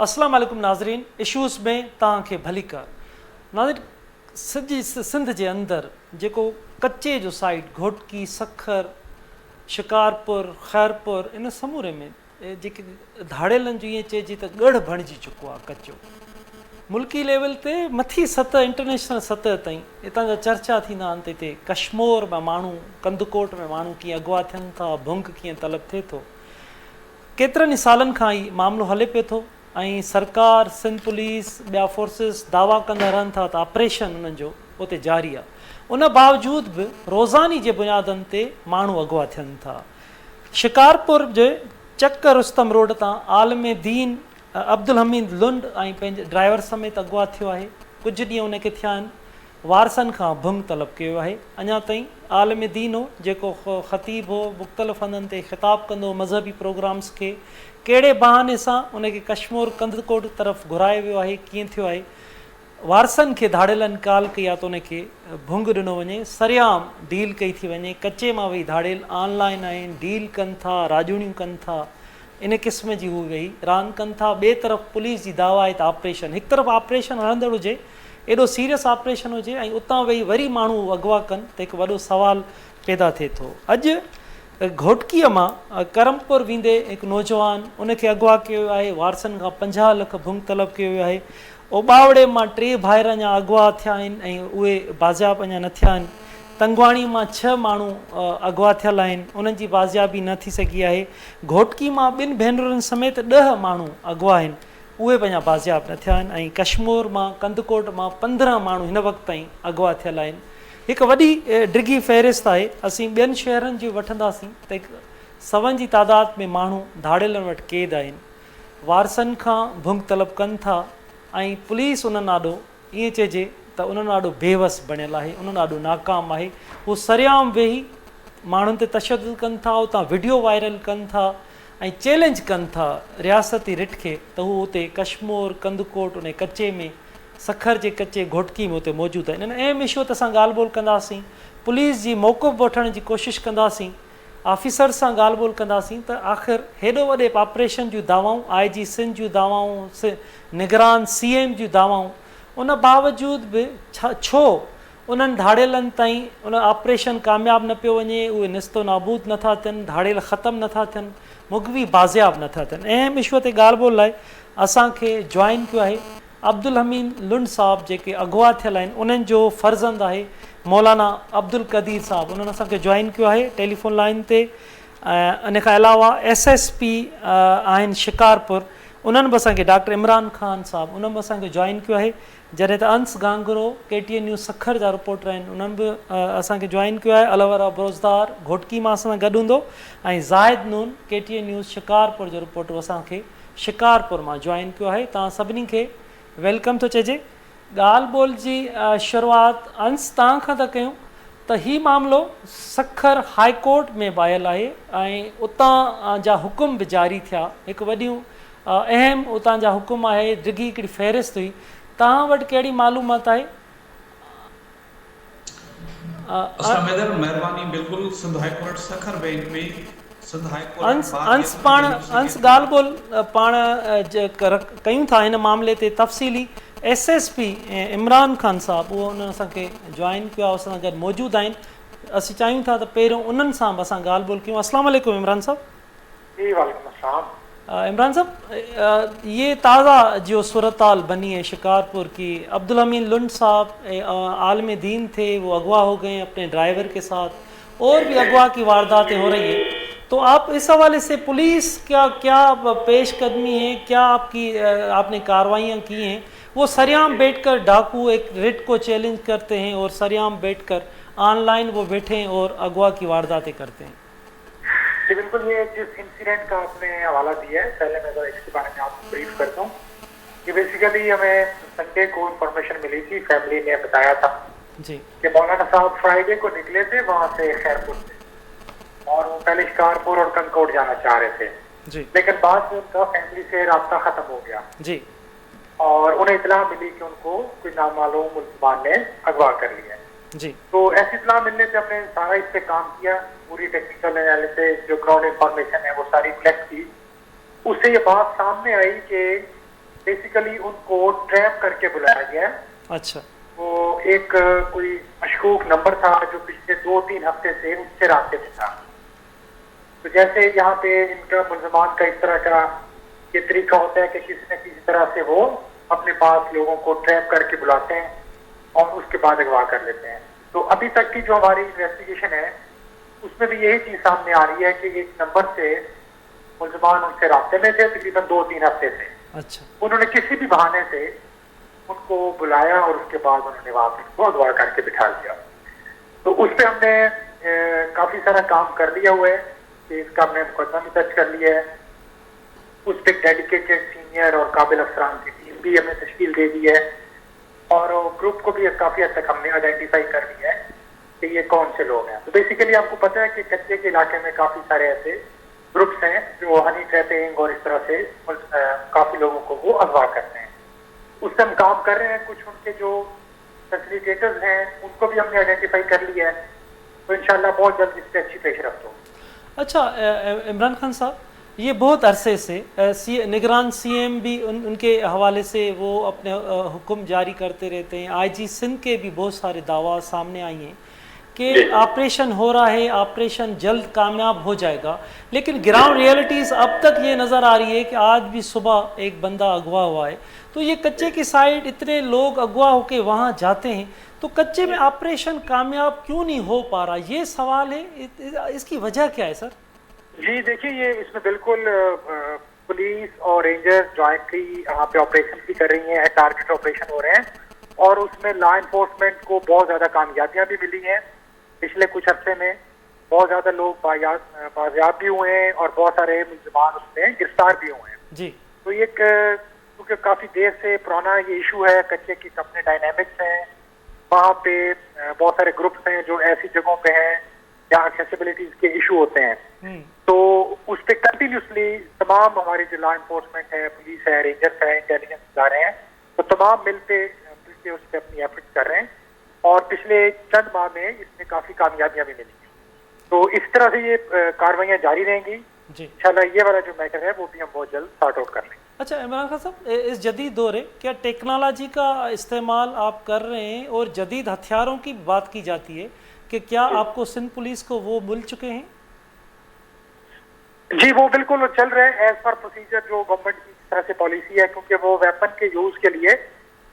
اسلام عليڪم ناظرين اشوز ۾ توهان کي ڀليڪار ناظرين سڄي سنڌ جي اندر جيڪو ڪچي جو سائيٽ گهوٽڪي سکر شڪارپور خيرپور ان سموري ۾ جيڪي ڌاڙيلن جو ائين چئجي ته ڳڙهه بڻجي چڪو آهي ڪچو ملڪي ليول تي مٿي سطح انٽرنيشنل سطح تائين هتان جا چرچا ٿيندا آهن ته هتي ڪشمور مان ماڻهو ڪنڌڪوٽ ۾ ماڻهو ڪيئن اغوا ٿين ٿا ڀنگ ڪيئن طلب ٿئي ٿو ڪيترن ئي سالن کان هي معاملو هلي پيو ٿو ۽ سرڪار، سنڌ پوليس، ٻيا فورسز دعويٰ ڪندا رهن ٿا ته آپريشن انهن جو اتي جاري آهي ان باوجود به روزاني جي بنيادن تي ماڻهو اغوا ٿين ٿا. شڪارپور جي چڪ رستم روڊ تان عالم دين عبدالحميد لنڊ ۽ پنهنجي ڊرائيور سميت اغوا ٿيو آهي ڪجهه ڏينهن ان کي ٿيا آهن وارثن کان ڀنگ طلب ڪيو آهي. اڃا تائين عالم دين هو، جيڪو خطيب هو، مختلف هنڌن تي خطاب ڪندو هو، مذهبي پروگرامز کي ڪهڙي بهاني سان ان کي ڪشمور ڪنڌڪوٽ طرف گهرايو ويو آهي، ڪيئن ٿيو آهي، وارثن کي ڌاڙيلن ڪال ڪئي آهي ته ان کي ڀنگ ڏنو وڃي، سرعام ڊيل ڪئي ٿي وڃي، ڪچي مان ويهي ڌاڙيل آن لائين آهن، ڊيل ڪن ٿا، راڄوڻيون ڪن ٿا، ان قسم جي هو ويهي راند ڪن ٿا، ٻئي طرف پوليس جي دعويٰ آهي ته آپريشن هڪ طرف آپريشن هلندڙ هجي، ايڏو سيريس آپريشن هجي ۽ اتان ويهي وري ماڻهو اغوا ڪن ته هڪ وڏو سوال پيدا ٿئي ٿو. اڄ گهوٽڪيء مان ڪرمپور ويندي هڪ نوجوان ان کي اغوا ڪيو ويو آهي، وارثن کان 50 لک ڀنگ طلب ڪيو ويو آهي. اوٻاوڙي مان ٽي ڀائر اڃا اغوا ٿيا آهن ۽ اهي بازياب اڃا نه ٿيا آهن. تنگواڻي مان ڇهه ماڻهو اغوا ٿيل آهن، انهن جي بازيابي نه ٿي سگهي آهي. گهوٽڪي مان ٻن ڀينرن سميت ڏهه ماڻهو اغوا آهن. اهي به اڃا بازياب نه ٿيا آهن ۽ ڪشمور مان ڪنڌڪوٽ مان 15 ماڻهو هن وقت تائين اغوا ٿيل آهن. هڪ وڏي ڊگهي فهرست آهي، اسين ٻين شهرن جي به وٺنداسين ته هڪ سون جي تعداد ۾ ماڻهو ڌاڙيلن وٽ قيد آهن، وارثن کان ڀنگ طلب ڪن ٿا ۽ پوليس انهن آڏو ائين چئجي ته انهن آڏو بيوس بڻيل آهي، انهن آڏو ناڪام آهي، هو سرعام ويهي ماڻهن تي تشدد ڪن ٿا، اتان وڊيو وائرل ڪن ٿا ۽ چئلينج ڪن ٿا رياستي رٽ کي ته هو اتي ڪشمور، ڪنڌڪوٽ انهي ڪچي ۾ سکر جي ڪچي گهوٽڪي ۾ اتي موجود آهن. ان اهم اشو تي اسان ڳالهه ٻولهه ڪنداسين، پوليس جي موقف به وٺڻ جي ڪوشش ڪنداسين، آفيسرز سان ڳالهه ٻولهه ڪنداسين ته آخر هيڏو وڏي آپريشن جون دعوائون، آء جي سنڌ جون دعوائون، نگران سي ايم جون دعوائون ان باوجود به ڇو انهن ڌاڙيلن تائين ان آپريشن ڪامياب نه پيو وڃي، اهي نست و نابود نه ٿا ٿين، ڌاڙيل ختم نه ٿا ٿين، مغوي بازياب نه ٿا ٿين. اهم اشو تي ڳالهه ٻولهه لاء اسان کي جوائن ڪيو آهي عبدالحميد لنڊ صاحب جيڪي اغوا ٿيل آهن انهن جو فرزند آهي مولانا عبدالقدير صاحب انهن اسان کي جوائن ڪيو آهي ٽيليفون لائين تي ان کان علاوه ايس ايس پي آهن شڪارپور انهن به اسان کي ڊاڪٽر عمران خان صاحب انهن به اسان کي جوائن ڪيو آهي جڏهن ته Anas Ghanghro K T N news Sukkur جا رپورٽر آهن انهن به اسان کي جوائن ڪيو آهي الورا بروزدار گهوٽڪي مان اسان سان گڏ هوندو ۽ Zahid Noon K T N news Shikarpur جو رپورٽر اسان کي شڪارپور مان جوائن ڪيو آهي توهان سڀني کي welcome ٿو چئجي. ڳالهه ٻولهه جي شروعات انس توهان کان ٿا ڪيون ته هي معاملو سکر هاء ڪورٽ ۾ به آيل آهي ۽ اتان جا حڪم به جاري ٿيا هڪ وڏيون اهم اتان جا حڪم آهي ڊگهي هڪڙي فهرست هئي توهان وٽ ڪهڙي معلومات آهي. اسلام حيدر مهرباني بلڪل Sindh high court Sukkur bench ۾ Sindh high court Anas Anas پاڻ انس ڳالهه ٻولهه پاڻ ڪيون ٿا هن معاملي تي تفصيلي S S P Imran Khan صاحب اهو انهن اسان کي جوائن ڪيو آهي اسان سان گڏ موجود آهن اسين چاهيون ٿا ته پهريون انهن سان به اسان ڳالهه ٻولهه ڪيون السلام عليڪم عمران صاحب. جي وعليڪم السلام. عمران صاحب يه تازه جو صورتحال بني هي شڪارپور ڪي عبدالحميد لنڊ صاحب عالم دين ٿي وو اغوا هو گئي اپني ڊرائيور ڪي ساٿ اور ڀي اغوا ڪي وارداتين هو رهي هي تو آپ اس حوالي سي پوليس ڪيا ڪيا پيش قدمي هي ڪيا آپ ڪي آپ ني ڪاروائيان ڪي هين وو سرعام بيٺ ڪر ڊاڪو ايڪ رٽ ڪو چيلنج ڪرتي هين اور سرعام بيٺ ڪر آن لائن وو بيٺي هين اور اغوا ڪي وارداتين ڪرتي هين. جي بلڪل يي جس انسيڊنٽ ڪا آپ ني حوالا ديا هي پهلي مين ذرا اس ڪي باري ۾ آپ ڪو بريف ڪر دون ڪي بيسيڪلي همين سنڊي ڪو انفارميشن ملي ٿي فيملي ني بتايا ٿا جي ڪي مولانا صاحب فرائيڊي ڪو نڪلي ٿي وهان سي خيرپور سي اور وو پهلي شڪارپور اور ڪنڪوٽ جانا چاه رهي ٿي جي ليڪن بعد ۾ ان ڪا فيملي سي رابطه ختم هو گيا جي اور انهين اطلاع ملي ڪي ان ڪو ڪوئي نامعلوم ملزمان ني اغوا ڪر ليا هي. جي. تو ايسي اطلاع ملني پي هم ني سارا اس پي ڪام ڪيا پوري ٽيڪنيڪل اناليسز جو گرائونڊ انفارميشن هي وو ساري ڪليڪٽ ڪي اس سي يه بات سامني آئي ڪي बेसिकली उनको ट्रैप करके बुलाया गया है। अच्छा। वो एक कोई मशकूक नंबर था जो पिछले 2-3 हफ्ते से उनसे राब्ते में था। तो जैसे यहाँ पे इनका मुलजमान का इस तरह का ये तरीका होता है कि किसी न किसी तरह से वो अपने पास लोगों को ट्रैप करके बुलाते हैं और उसके बाद अगवा कर लेते हैं। तो अभी तक की जो हमारी इन्वेस्टिगेशन है उसमें भी यही चीज़ सामने आ रही है कि एक नंबर से मुलजमान उनसे राब्ते में थे तकरीबन 2-3 हफ्ते से। अच्छा। उन्होंने किसी भी बहाने से उनको बुलाया और उसके बाद उन्होंने वहाँ पे उनको अगवा करके बिठा लिया। तो उस पर हमने काफ़ी सारा काम कर लिया हुआ है कि इसका हमने मुकदमा भी दर्ज कर लिया है। उस पर डेडिकेटेड सीनियर और काबिल अफसरान की टीम भी हमने तश्कील दे दी है और ग्रुप को भी काफ़ी हद तक हमने आइडेंटिफाई कर लिया है कि ये कौन से लोग हैं। तो बेसिकली आपको पता है कि कच्चे के इलाके में काफ़ी सारे ऐसे ग्रुप्स हैं जो हनी ट्रैपिंग और इस तरह से काफ़ी लोगों को वो अगवा करते हैं। उस पर हम काम कर रहे हैं। कुछ उनके जो फैसिलिटेटर्स हैं उनको भी हमने आइडेंटिफाई कर लिया है। तो इंशाल्लाह बहुत जल्द इस पर अच्छी पेशरफ्त होगी। अच्छा इमरान खान साहब, ये बहुत अरसे से निगरान सीएम भी उनके हवाले से वो अपने हुक्म जारी करते रहते हैं। आईजी सिंध के भी बहुत सारे दावा सामने आई हैं कि ऑपरेशन हो रहा है, ऑपरेशन जल्द कामयाब हो जाएगा, लेकिन ग्राउंड रियलिटीज़ अब तक ये नज़र आ रही है कि आज भी सुबह एक बंदा अगवा हुआ है। तो ये कच्चे की साइड इतने लोग अगवा होके वहाँ जाते हैं, तो कच्चे में ऑपरेशन कामयाब क्यों नहीं हो पा रहा, ये सवाल है। इसकी वजह क्या है सर? जी देखिए, ये इसमें बिल्कुल पुलिस और रेंजर्स जॉइंटली यहाँ पे ऑपरेशन भी कर रही हैं, टारगेट ऑपरेशन हो रहे हैं और उसमें लॉ इन्फोर्समेंट को बहुत ज़्यादा कामयाबियाँ भी मिली हैं। पिछले कुछ हफ्ते में बहुत ज़्यादा लोग बाजियाब भी हुए हैं और बहुत सारे मुलजमान उसमें गिरफ्तार भी हुए हैं। जी। तो ये क्योंकि काफ़ी देर से पुराना ये इशू है, कच्चे की अपने डायनेमिक्स हैं, वहाँ पे बहुत सारे ग्रुप्स हैं जो ऐसी जगहों पे हैं जहाँ एक्सेसिबिलिटीज के इशू होते हैं। तो उस पर कंटिन्यूसली तमाम हमारी जो लॉ इन्फोर्समेंट है, पुलिस है, रेंजर्स है, इंटेलिजेंस इदारे हैं, तो तमाम मिलते मिलके उस पर अपनी एफर्ट्स कर रहे हैं और पिछले चंद माह में इसमें काफ़ी कामयाबियाँ भी मिली हैं। तो इस तरह से ये कार्रवाइयाँ जारी रहेंगी इंशाल्लाह। ये वाला जो मैटर है वो भी हम बहुत जल्द सॉर्ट आउट कर लेंगे। अच्छा इमरान खान साहब, इस जदीद दौर है क्या टेक्नोलॉजी का इस्तेमाल आप कर रहे हैं और जदीद हथियारों की बात की जाती है कि क्या आपको सिंध पुलिस को वो मिल चुके हैं? जी वो बिल्कुल चल रहे हैं एज पर प्रोसीजर जो गवर्नमेंट की तरह से पॉलिसी है, क्योंकि वो वेपन के यूज़ के लिए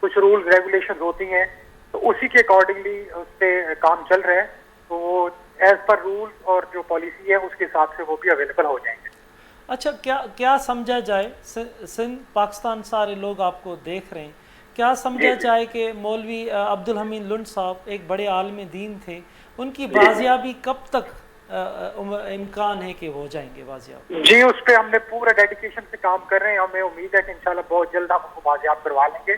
कुछ रूल्स रेगुलेशन होती हैं, तो उसी के अकॉर्डिंगली उस पर काम चल रहा है। तो वो एज पर रूल्स और जो पॉलिसी है उसके हिसाब से वो भी अवेलेबल हो जाएंगे। अच्छा, क्या क्या समझा जाए, सिंध पाकिस्तान सारे लोग आपको देख रहे हैं, क्या समझा जाए कि मौलवी अब्दुल हमीद लुंड साहब एक बड़े आलम दीन थे, उनकी बाजियाबी कब तक इम्कान है कि हो जाएंगे बाजियाब? जी उस पर हमने पूरा डेडिकेशन से काम कर रहे हैं। हमें उम्मीद है कि इंशाल्लाह बहुत जल्द हम उनको बाजियाब करवा लेंगे।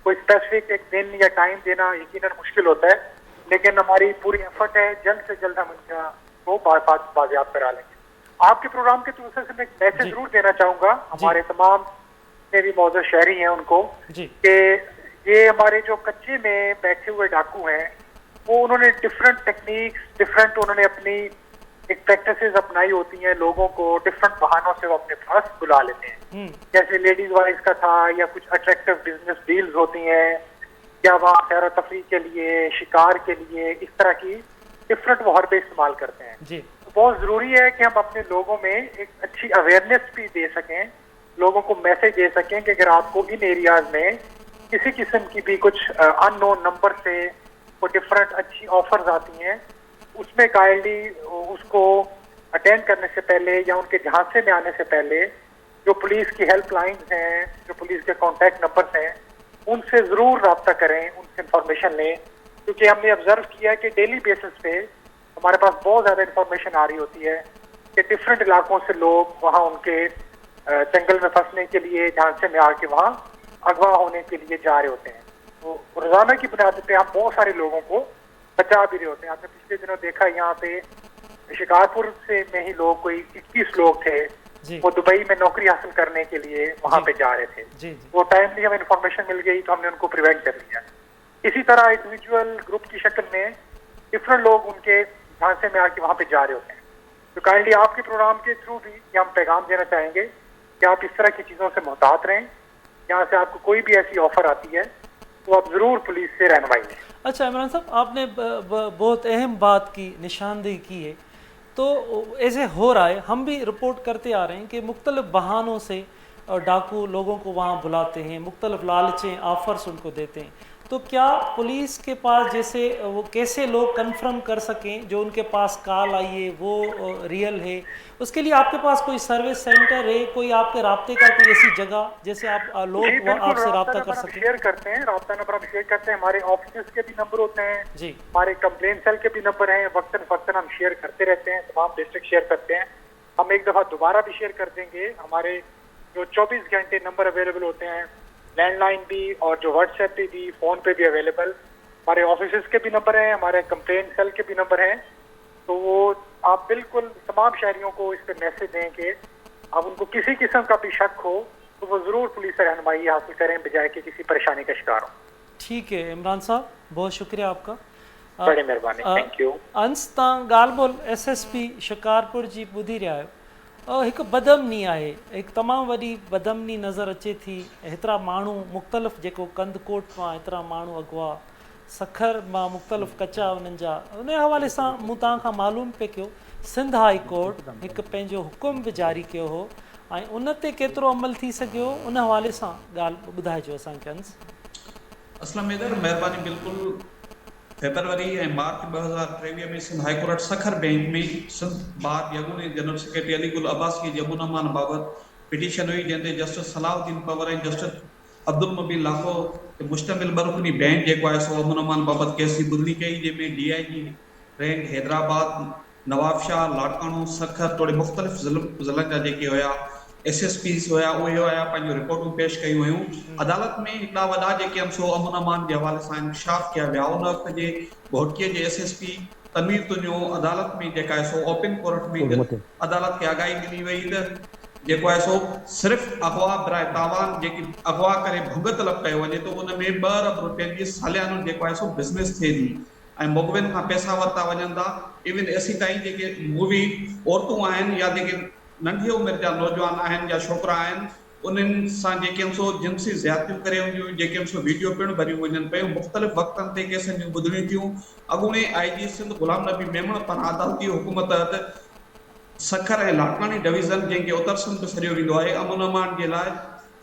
कोई स्पेसिफिक एक दिन या टाइम देना यकीनन मुश्किल होता है, लेकिन हमारी पूरी एफर्ट है जल्द से जल्द हम उनका वो बाजियाब करा लेंगे। आपके प्रोग्राम के थ्रू से मैं एक मैसेज जरूर देना चाहूँगा हमारे तमाम जितने भी मौजूद शहरी हैं उनको कि ये हमारे जो कच्चे में बैठे हुए डाकू हैं वो उन्होंने डिफरेंट टेक्निक्स, डिफरेंट उन्होंने अपनी एक प्रैक्टिसेस अपनाई होती हैं, लोगों को डिफरेंट बहानों से वो अपने पास बुला लेते हैं। जैसे लेडीज वाइज का था या कुछ अट्रैक्टिव बिजनेस डील्स होती हैं या वहाँ सैर तफरी के लिए, शिकार के लिए, इस तरह की डिफरेंट वो हरबे इस्तेमाल करते हैं। जी। तो बहुत ज़रूरी है कि हम अपने लोगों में एक अच्छी अवेयरनेस भी दे सकें, लोगों को मैसेज दे सकें कि अगर आपको इन एरियाज में किसी किस्म की भी कुछ अननोन नंबर से कोई डिफरेंट अच्छी ऑफर्स आती हैं, उसमें काइंडली उसको अटेंड करने से पहले या उनके झांसे में आने से पहले जो पुलिस की हेल्पलाइंस हैं, जो पुलिस के कॉन्टैक्ट नंबर्स हैं, उनसे ज़रूर राब्ता करें, उनसे इंफॉर्मेशन लें। क्योंकि हमने ऑब्जर्व किया है कि डेली बेसिस पे हमारे पास बहुत ज़्यादा इंफॉर्मेशन आ रही होती है कि डिफरेंट इलाकों से लोग वहाँ उनके जंगल में फंसने के लिए, झांसे में आके वहाँ अगवा होने के लिए जा रहे होते हैं। तो रोज़ाना की बुनियाद पे हम बहुत सारे लोगों को बचा भी रहे होते हैं। आपने पिछले दिनों देखा यहाँ पे शिकारपुर से में ही लोग, कोई 21 लोग थे, वो दुबई में नौकरी हासिल करने के लिए वहाँ पे जा रहे थे। जी, जी। वो टाइमली हमें इन्फॉर्मेशन मिल गई तो हमने उनको प्रिवेंट कर लिया। इसी तरह इंडिविजुअल ग्रुप की शक्ल में डिफरेंट लोग उनके झांसे में आके वहाँ पे जा रहे होते हैं। तो काइंडली आपके प्रोग्राम के थ्रू भी ये हम पैगाम देना चाहेंगे कि आप इस तरह की चीज़ों से मोहतात रहें यहाँ से आपको कोई भी ऐसी ऑफर आती है तो आप ज़रूर पुलिस से रहनुमाई लें। अच्छा इमरान साहब, आपने बहुत अहम बात की निशानदेही की है। तो ऐसे हो रहा है, हम भी रिपोर्ट करते आ रहे हैं कि मुख्तलिफ बहानों से डाकू लोगों को वहाँ बुलाते हैं, मुख्तलिफ लालचें ऑफर्स उनको देते हैं। तो क्या पुलिस के पास जैसे वो कैसे लोग कंफर्म कर सकें जो उनके पास कॉल आई है वो रियल है, उसके लिए आपके पास कोई सर्विस सेंटर है, कोई आपके राब्ते का कोई ऐसी जगह जैसे आप लोग आपसे राब्ता कर सकें? शेयर करते हैं, राब्ता नंबर हम शेयर करते हैं, हमारे ऑफिस के भी नंबर होते हैं जी, हमारे कंप्लेन सेल के भी नंबर हैं, वक्तन फ़क्तन हम शेयर करते रहते हैं, तमाम डिस्ट्रिक्ट शेयर करते हैं। हम एक दफ़ा दोबारा भी शेयर कर देंगे, हमारे जो 24 घंटे नंबर अवेलेबल होते हैं, लैंडलाइन भी और जो व्हाट्सएप पे भी, फ़ोन पे भी अवेलेबल, हमारे ऑफिस के भी नंबर हैं, हमारे कंप्लेन सेल के भी नंबर हैं। तो वो आप बिल्कुल तमाम शहरियों को इस पर मैसेज दें कि अब उनको किसी किस्म का भी शक हो तो वो ज़रूर पुलिस से रहनुमाई हासिल करें बजाय कि किसी परेशानी का शिकार हो। ठीक है इमरान साहब, बहुत शुक्रिया आपका, बड़ी मेहरबानी, thank you. अंस तव्हां ॻाल्हि ॿोल एस एस पी शिकारपुर जी ॿुधी रहिया आहियो। हिकु बदअमनी आहे, हिकु तमामु वॾी बदअमनी नज़र अचे थी। हेतिरा माण्हू मुख़्तलिफ़ जेको कंदकोट मां हेतिरा माण्हू अॻवा, सखर मां मुख़्तलिफ़ कचा उन्हनि जा, उन हवाले सां मूं तव्हां खां मालूम पिए कयो सिंध हाई कोर्ट हिकु पंहिंजो हुकुम बि जारी कयो हो ऐं उन ते केतिरो अमल थी सघियो, उन हवाले सां ॻाल्हि ॿुधाइजो असांखे। अंस असलम हैदर, महिरबानी। बिल्कुलु फेब्रुअरी ऐं मार्च 2023 में Sindh high court Sukkur bench में सिंध बार जे अॻूणे जनरल सेक्रेटरी अली गुल अब्बासी जे अमन अमान बाबति पिटीशन हुई, जंहिं ते जस्टिस सलाहुद्दीन पंवर ऐं जस्टिस अब्दुल मुबीन लाखो ते मुश्तमिल ॿ रुकनी बेंच जेको आहे सो अमन अमान बाबति केस जी ॿुधणी कई, जंहिंमें D I G range Hyderabad, Nawabshah, Larkana, Sukkur तोड़े मुख़्तलिफ़ ज़िलनि जा जेके हुया एस एस पीज़ हुया उहे हुया पंहिंजूं रिपोर्टूं पेश कयूं हुयूं। अदालत में हिकिड़ा वॾा जेके आहिनि सो अमन अमान जे हवाले सां इंकशाफ़ कया विया। उन वक़्त जे घोटकीअ जे S S P Tanveer Tunio अदालत में जेका आहे सो ओपन कोर्ट में अदालत खे आगाही ॾिनी वई त जेको आहे सो सिर्फ़ अग़वा बराए तावान जेकी अग़वा करे भंग तलब कयो वञे थो उन में 2 अरब रुपयनि जी सालियानो जेको आहे सो बिज़नेस थिए थी ऐं मुग़विन खां पैसा वरिता वञनि था। इवन एसी ताईं जेके मुग़वी औरतूं आहिनि या जेके नंढी उमिरि जा नौजवान आहिनि या छोकिरा आहिनि उन्हनि सां जेके आहिनि सो जिनसी ज़्यादतियूं करे वञियूं, जेके आहिनि सो वीडियो पिणु भरियूं वञनि पियूं। मुख़्तलिफ़ वक़्तनि ते केसनि जूं ॿुधणियूं थियूं। अॻूणे आई जी सिंध ग़ुलाम नबी मेमण पारां अदालती हुकुम तहत सखर ऐं लाड़काणे डिवीज़न जंहिंखे उत्तर सिंध बि सॾियो वेंदो आहे, अमन अमान जे लाइ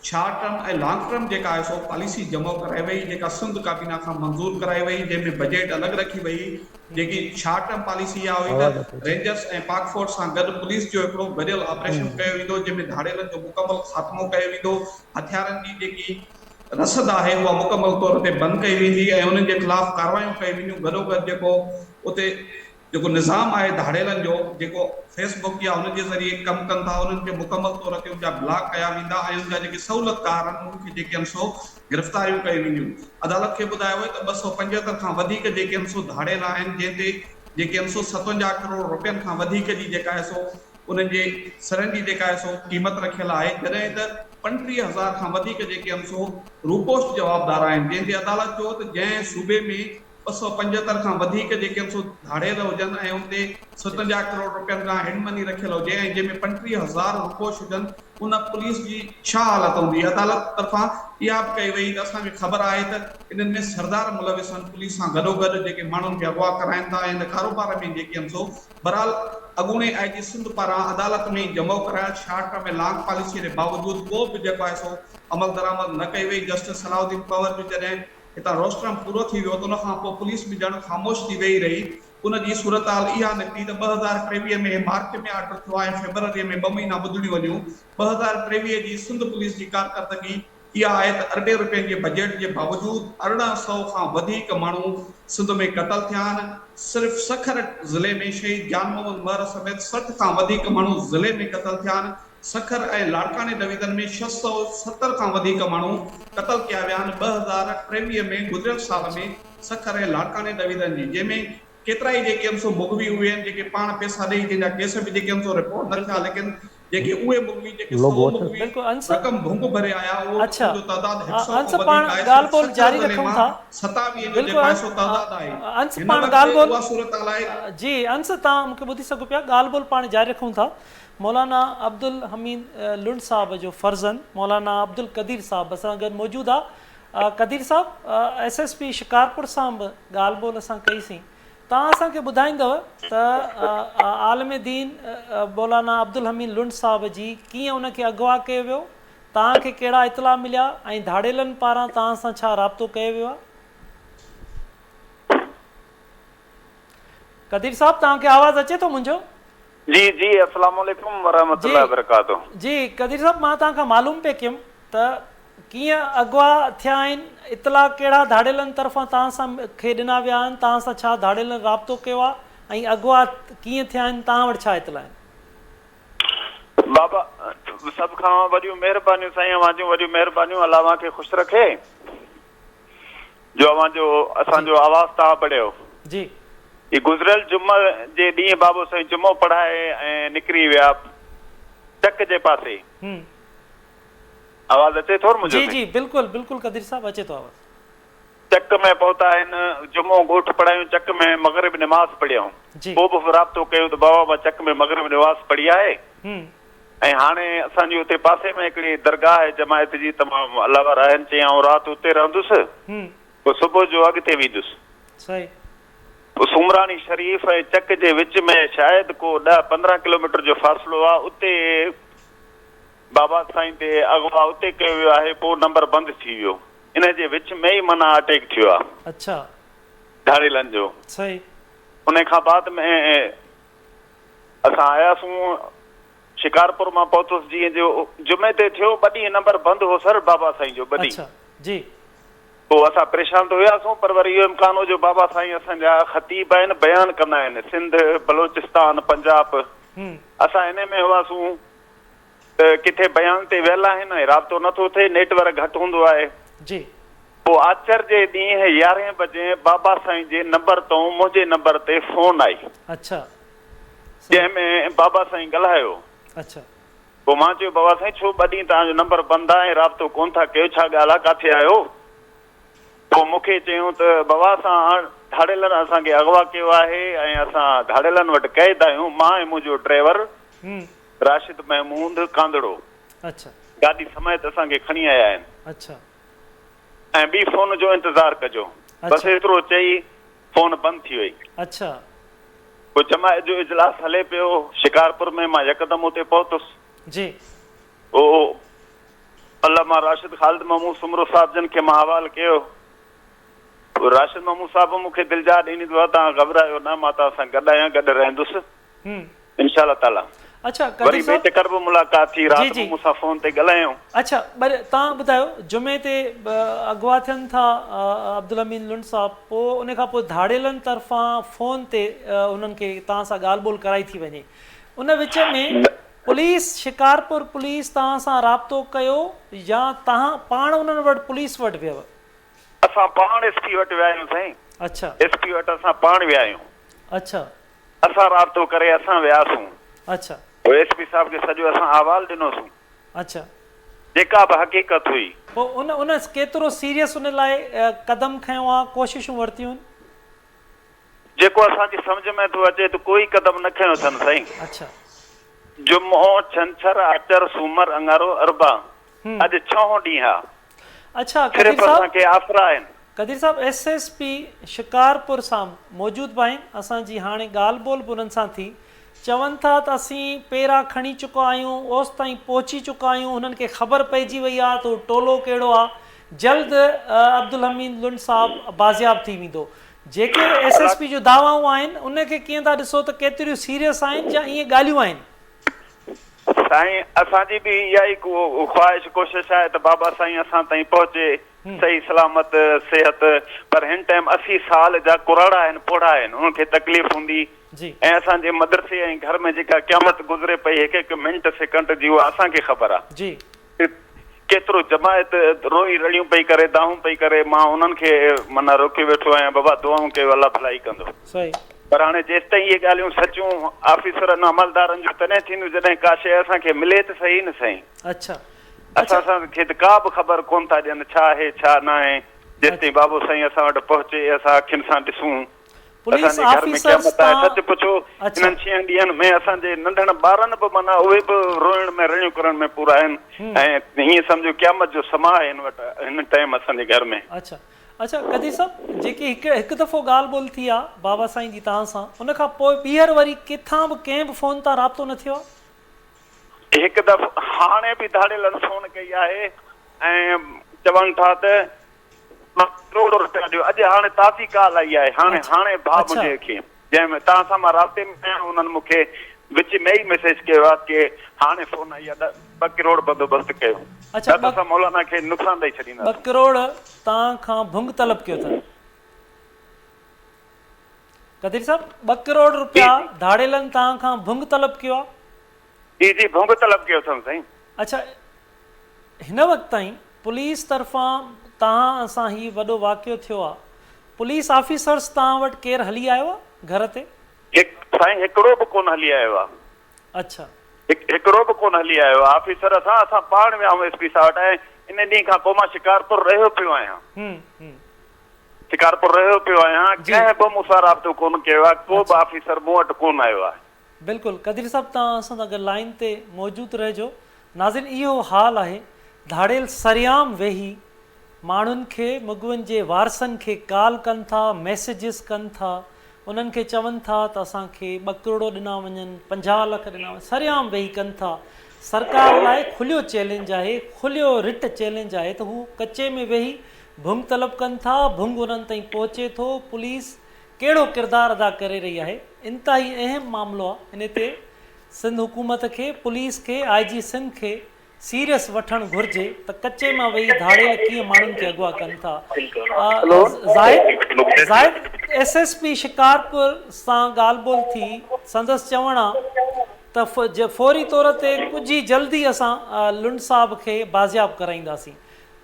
शॉर्ट टर्म ऐं लॉन्ग टर्म जेका आहे सो पॉलिसी जमो कराई वई, जेका सिंध काबीना खां मंज़ूर कराई वई, जंहिंमें बजट अलॻि रखी वई। जेकी शॉर्ट टर्म पॉलिसी इहा हुई त रेंजर्स ऐं पाक फ़ोर्स सां गॾु पुलिस जो हिकिड़ो गॾियल ऑपरेशन कयो वेंदो, जंहिंमें धाड़ेलनि जो मुकमल ख़ात्मो कयो वेंदो, हथियारनि जी जेकी रसद आहे उहा मुकमल तौर ते बंदि कई वेंदी ऐं उन्हनि जे ख़िलाफ़ कार्रवायूं कयूं वेंदियूं। गॾोगॾु जेको उते जेको निज़ाम आहे धाड़ेलनि जो, जेको फेसबुक या हुनजे ज़रिए कमु कनि था, उन्हनि खे मुकमल तौर ते उनजा ब्लॉक कया वेंदा ऐं उनजा जेके सहूलियतकार आहिनि उन्हनि खे जेके आहिनि सो गिरफ़्तारियूं कयूं वेंदियूं। अदालत खे ॿुधायो वियो त 275 खां वधीक जेके आहिनि सो धाड़ेल आहिनि, जंहिं ते जेके आहिनि सो 57 करोड़ रुपयनि खां वधीक जी जेका आहे सो उन्हनि जे सिरनि जी जेका आहे सो क़ीमत रखियल आहे, जॾहिं त 35,000 खां वधीक जेके आहिनि सो रूपोश जवाबदार आहिनि, जंहिं ते अदालत चयो त जंहिं सूबे में 275 खां वधीक जेके आहिनि सो धाड़ेल हुजनि ऐं उन ते 57 करोड़ रुपयनि खां हिड मनी रखियल हुजे ऐं जंहिंमें 35,000 रूपोश हुजनि, उन पुलिस जी छा हालत हूंदी? अदालत तरफ़ां इहा बि कई वई त असांखे ख़बर आहे त इन्हनि में सरदार मुलविस आहिनि, पुलिस सां गॾोगॾु जेके माण्हुनि खे अग़वा कराइनि था ऐं हिन कारोबार में जेके आहिनि सो बहरहाल अॻूणे आई जी सिंध पारां अदालत में जमो करायल शॉर्ट टर्म ऐं लॉन्ग पॉलिसी जे बावजूद को बि जेको आहे सो अमल दरामद न कई वई। जस्टिस सलाहुद्दीन पंवर बि जॾहिं हितां रोस्ट्रम पूरो थी वियो त उन खां पोइ पुलिस बि ॼण ख़ामोश थी वेही रही। उन जी सूरत हाल इहा निकिती त 2023 में मार्च में आर्डर थियो आहे, फेब्रुअरी में 2 महीना ॿुधणियूं वञियूं। 2023 जी सिंध पुलिस जी कारकर्दगी इहा आहे त अरबे रुपयनि जे बजट जे बावजूद 1800 खां वधीक माण्हू सिंध में क़तल थिया आहिनि। सिर्फ़ सखर ज़िले में शहीद जान मोहम्मद महर समेत 60 खां वधीक माण्हू ज़िले में क़तल थिया आहिनि। सखर ऐं लाड़काणे डिवीज़न में 670 खां वधीक माण्हू क़तल कया विया आहिनि। 2023 में गुज़िरियल साल में सखर ऐं लाड़काणे डिवीज़न जी जंहिंमें केतिरा ई जेके आहिनि सो मुग़वी हुए आहिनि, जेके पाण पैसा ॾेई जंहिंजा केस बि जेके आहिनि सो रिपोर्ट न थिया, लेकिन جيڪي اهي مغوي جيڪي سئو مغوي رقم ڀنگ ڀري آيا اهو ان جو تعداد هڪ سئو کان وڌيڪ آهي صرف سکر ضلعي مان 27 جو جيڪو آهي سو تعداد آهي هن وقت اها صورتحال آهي. جي انس توهان مون کي ٻڌي سگهو پيا ڳالهه ٻولهه پاڻ جاري رکون ٿا مولانا عبدالحميد لنڊ صاحب جو فرزند مولانا عبدالقدير صاحب اسان سان گڏ موجود آ قدير صاحب ايس ايس پي شڪارپور سان به ڳالهه ٻولهه اسان ڪئي سين توهان اسان کي ٻڌائيندؤ ته عالم دين مولانا عبدالحميد لنڊ صاحب جي ڪيئن ان کي اغوا ڪيو ويو، توهان کي ڪهڙا اطلاع مليا ۽ ڌاڙيلن پاران توهان سان ڇا رابطو ڪيو ويو آهي؟ قدير صاحب توهان کي آواز اچي ٿو منهنجو؟ جي جي السلام عليڪم ورحمة جي الله وبرڪاته. جي قدير صاحب مان توهان کان معلوم پئي ڪيم ته ڪيئن اغوا ٿيا آهن، اطلاع ڪهڙا ڌاڙيلن طرفان توهان سان کي ڏنا ويا آهن، توهان سان ڇا ڌاڙيلن رابطو ڪيو آهي ۽ اغوا ڪيئن ٿيا آهن، توهان وٽ ڇا اطلاع آهن؟ بابا سڀ کان وڏيون مهربانيون سائين اوهان جون وڏيون مهربانيون الله اوهان کي خوش رکي جو اوهان جو اسان جو آواز توهان پڙهيو. جي. هي گذريل جمعه جي ڏينهن بابو سائين جمعو پڙهائي ۽ نڪري ويا چڪ جي پاسي. آواز اچي ٿو منهنجو جي جي بلڪل بلڪل قدير صاحب اچي ٿو آواز. چڪ ۾ پهتا آهن جمعو ڳوٺ پڙهايون چڪ ۾ مغرب نماز پڙهيائون پوء به رابطو ڪيو ته بابا مان چڪ ۾ مغرب نماز پڙهي آهي ۽ هاڻي اسان جي اتي پاسي ۾ هڪڙي درگاهه آهي جماعت جي تمام الله وارا آهن چيائون آئون رات اتي رهندس پوء صبح جو اڳتي ويندس پوء سومراڻي شريف ۽ چڪ جي وچ ۾ شايد ڪو ڏهه 15 ڪلوميٽر جو فاصلو آهي اتي بابا سائين تي اغوا اتي ڪيو ويو آهي پو نمبر بند ٿي ويو انهي جي وچ ۾ ئي معنيٰ اٽيڪ ٿيو آ. اڇا. ڌاڙيلن جو. صحيح. انهي کان بعد ۾ اسان آياسون شڪارپور مان پهتس جيئن جو جمعي تي ٿيو ٻه ڏينهن نمبر بند هو سر بابا سائين جو ٻه ڏينهن. اڇا جي. پو اسان پريشان ته هياسون پر وري اهو امڪان هو جو بابا سائين اسان جا خطيب آهن بيان ڪندا آهن سنڌ بلوچستان پنجاب اسان انهي ۾ هئاسون ته ڪٿي بيان تي ويل آهن ۽ رابطو نه ٿو ٿئي، نيٽ ورڪ گهٽ هوندو آهي. جي. پوء آچر جي ڏينهن يارهين بجي بابا سائين جي نمبر تون منهنجي نمبر تي فون آئي. اڇا. جنهن ۾ بابا سائين ڳالهايو. اڇا. پوء مان چيو بابا سائين ڇو ٻه ڏينهن توهان جو نمبر بند آهي ۽ رابطو ڪونه ٿا ڪيو ڇا ڳالهه آهي ڪاٿي آهيو؟ پوء مون کي چيائون ته بابا اسان ڌاڙيلن اسان کي اغوا ڪيو آهي ۽ اسان ڌاڙيلن وٽ قيد آهيون مان ۽ منهنجو ڊرائيور راشد محمود ڪانڌڙو اڇا. گاڏي سميت اسان کي کڻي آيا آهن. اڇا. ۽ ٻي فون جو انتظار ڪجو. بس ايترو چئي فون بند ٿي وئي. اڇا. پوء جماعت جو اجلاس هلي پيو شڪارپور ۾ مان يڪدم اتي پهتس. جي. پوء علامه راشد خالد محمود سومرو صاحب جن کي مان احوال ڪيو. پوء راشد محمود صاحب مون کي دلجاء ڏني ته توهان گهٻرايو نه مان توهان سان گڏ آهيان گڏ رهندس. انشاء الله تعالي اڇا وري قدير ٻئي صاحب چڪر به ملاقات ٿي جي رات جي به مون سان فون تي ڳالهايائون. اڇا ٻر توهان ٻڌايو جمعي تي اغوا ٿين ٿا عبدالامين لنڊ صاحب پوء ان کان پوء ڌاڙيلن طرفان فون تي انهن کي توهان سان ڳالهه ٻولهه ڪرائي ٿي وڃي ان وچ ۾ پوليس شڪارپور پوليس توهان سان رابطو ڪيو يا توهان پاڻ انهن وٽ پوليس وٽ ويو؟ اسان پاڻ ايس پي وٽ ويا آهيون سائين. اڇا. ايس پي وٽ اسان پاڻ ويا آهيون. اڇا. اسان رابطو ڪري اسان وياسون. اڇا. پوء ايس پي صاحب کي سڄو اسان احوال ڏنوسون. اڇا. جيڪا به حقيقت هئي. پوء ان ان ڪيترو سيريس ان لاء قدم کنيو آ ڪوششون ورتيون. جيڪو اسان جي سمجهه ۾ ٿو اچي ته ڪوئي قدم نه کنيو اٿن سائين. اڇا. جمعو، ڇنڇر، آچر، سومر، اڱارو، اربع اڄ ڇهون ڏينهن آ. اڇا قدير صرف صاحب اسان کي آسرا آهن. قدير صاحب ايس ايس پي شڪارپور سان موجود به آهن اسان جي هاڻي ڳالهه ٻولهه به انهن سان ٿي چون ٿا ته اسين پيرا کڻي چڪا آهيون اوستائين پهچي چڪا آهيون هنن کي خبر پئجي وئي آهي ته هو ٽولو ڪهڙو آهي جلد عبدالحميد لنڊ صاحب بازياب ٿي ويندو جيڪي ايس ايس پي جون دعوائون آهن ان کي ڪيئن ٿا ڏسو ته ڪيتريون سيريس آهن يا ائين ڳالهيون آهن. سائين اسان جي به اها ئي خواهش ڪوشش آهي ته بابا سائين اسان تائين پهچي صحيح سلامت صحت پر هن ٽائيم 80 سال جا ڪراڙا آهن پوڙها آهن انهن کي تڪليف هوندي ۽ اسان جي مدرسي ۽ گهر ۾ جيڪا قيامت گذري پئي هڪ هڪ منٽ سيڪنڊ جي اها اسان کي خبر آهي ڪيترو جماعت روئي رڙيون پئي ڪري دانهون پئي ڪري مان انهن کي معنيٰ روڪيو ويٺو آهيان بابا دعائون ڪيو الله ڀلائي ڪندو. صحيح. پر هاڻي جيستائين اهي ڳالهيون سچيون آفيسرن عملدارن جون تڏهن ٿينديون جڏهن ڪا شيء اسان کي ملي ته سهي نه سائين. اڇا اسان اسان کي ته ڪا به خبر ڪونه ٿا ڏين ڇا آهي ڇا ناهي جيستائين بابو سائين اسان وٽ پهچي اسان اکين سان ڏسون پوليس اسان جي گهر ۾ آفيسرز قيامت آهي تان سچ پڇو اڇا انهن ڇهن ڏينهن ۾ اسان جي ننڍڙن ٻارن به معنيٰ اهي به روئڻ ۾ رڙيون ڪرڻ ۾ پورا آهن ۽ ائين سمجهو قيامت جو سما آهي هن وٽ هن ٽائيم اسان جي گهر ۾. اڇا اڇا قدير صاحب جيڪي هڪ هڪ دفعو ڳالهه ٻولهه ٿي آ بابا سائين جي توهان سان ان کان پوء ٻيهر وري ڪٿان به ڪنهن به فون تان رابطو نه ٿيو آ؟ هڪ دفعو هاڻي به ڌاڙيلن فون ڪئي آهي ۽ چون ٿا ته ٻه ڪروڙ رپيا ڏيو اڄ هاڻي تازي ڪال آئي آهي هاڻي هاڻي ڀاء منهنجي کي جنهن ۾ توهان سان مان رابطي ۾ آهيان انهن مون کي وچ ۾ ئي ميسيج ڪيو آهي ڪي هاڻي فون آئي آهي ٻه ڪروڙ بندوبست ڪيو نه ته اسان مولانا کي نقصان ڏئي ٻه ڇڏينداسون. ڪروڙ توهان کان ڀنگ طلب ڪيو اٿن. قدير صاحب ٻه ڪروڙ جي رپيا جي. ڌاڙيلن توهان کان ڀنگ طلب ڪيو آهي. جي جي ڀنگ طلب ڪيو اٿن سائين. اڇا هن وقت تائين پوليس طرفان توهان سان هي وڏو واقعو ٿيو آ پوليس آفيسرس توهان وٽ ڪير هلي آيو آ گهر تي؟ هڪ سائين هڪڙو به ڪونه هلي آيو آ. اڇا. هڪڙو به ڪونه هلي آيو آ آفيسر اسان اسان پاڻ ويا آهيون ايس پي صاحب وٽ ۽ ان ڏينهن کان پوء مان شڪارپور رهيو پيو آهيان. شڪارپور رهيو پيو آهيان ڪنهن به مون سان رابطو ڪونه ڪيو آ ڪو به آفيسر مون وٽ ڪونه آيو آ. بلڪل قدير صاحب توهان اسان سان گڏ لائين تي موجود رهجو ناظرين اهو حال آهي ڌاڙيل سرعام ويهي ماڻهن کي مغوين جي وارثن کي ڪال ڪن ٿا ميسيجز ڪن ٿا انهن کي چون ٿا ته اسان کي ٻه ڪروڙ ڏنا وڃن 50 لک ڏنا وڃن سرعام ويهي ڪن ٿا سرڪار لاء کليو چئلينج آهي کليو رٽ چئلينج آهي ته هو ڪچي ۾ ويهي ڀنگ طلب ڪن ٿا ڀنگ انهن تائين پهچي ٿو پوليس ڪهڙو ڪردار ادا ڪري رهي آهي انتهائي اهم معاملو آهي انهي تي سنڌ حڪومت کي پوليس کي آء جي سنڌ کي سيريس وٺڻ گهرجي ته ڪچي مان ويهي ڌاڙيل ڪيئن ماڻهن کي اغوا ڪن ٿا Zahid Zahid S S P Shikarpur سان ڳالهه ٻولهه ٿي سندس چوڻ آ ته فوري طور تي ڪجهه ئي جلدي اسان لنڊ صاحب کي بازياب ڪرائينداسين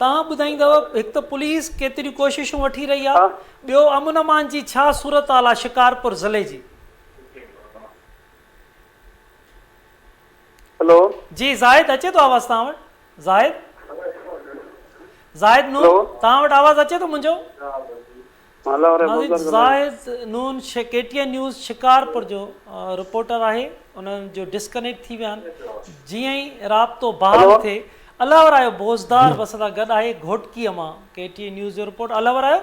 توهان ٻڌائيندؤ هڪ ته پوليس ڪيتريون ڪوششون وٺي رهي آهي ٻيو امن امان جي ڇا صورتحال آهي شڪارپور ضلعي جي. هلو. جي زاهد اچي ٿو آواز توهان وٽ زاهد زاهد نون توهان وٽ آواز اچي ٿو منهنجو. ناظرين Zahid Noon K T N news Shikarpur جو رپورٽر آهي ان جو ڊسڪنيڪٽ ٿي ويا آهن جيئن ئي رابطو بحال ٿئي الله ورايو بوزدار به اسان سان گڏ آهي گهوٽڪي مان ڪي ٽي اين نيوز جو رپورٽ الله ورايو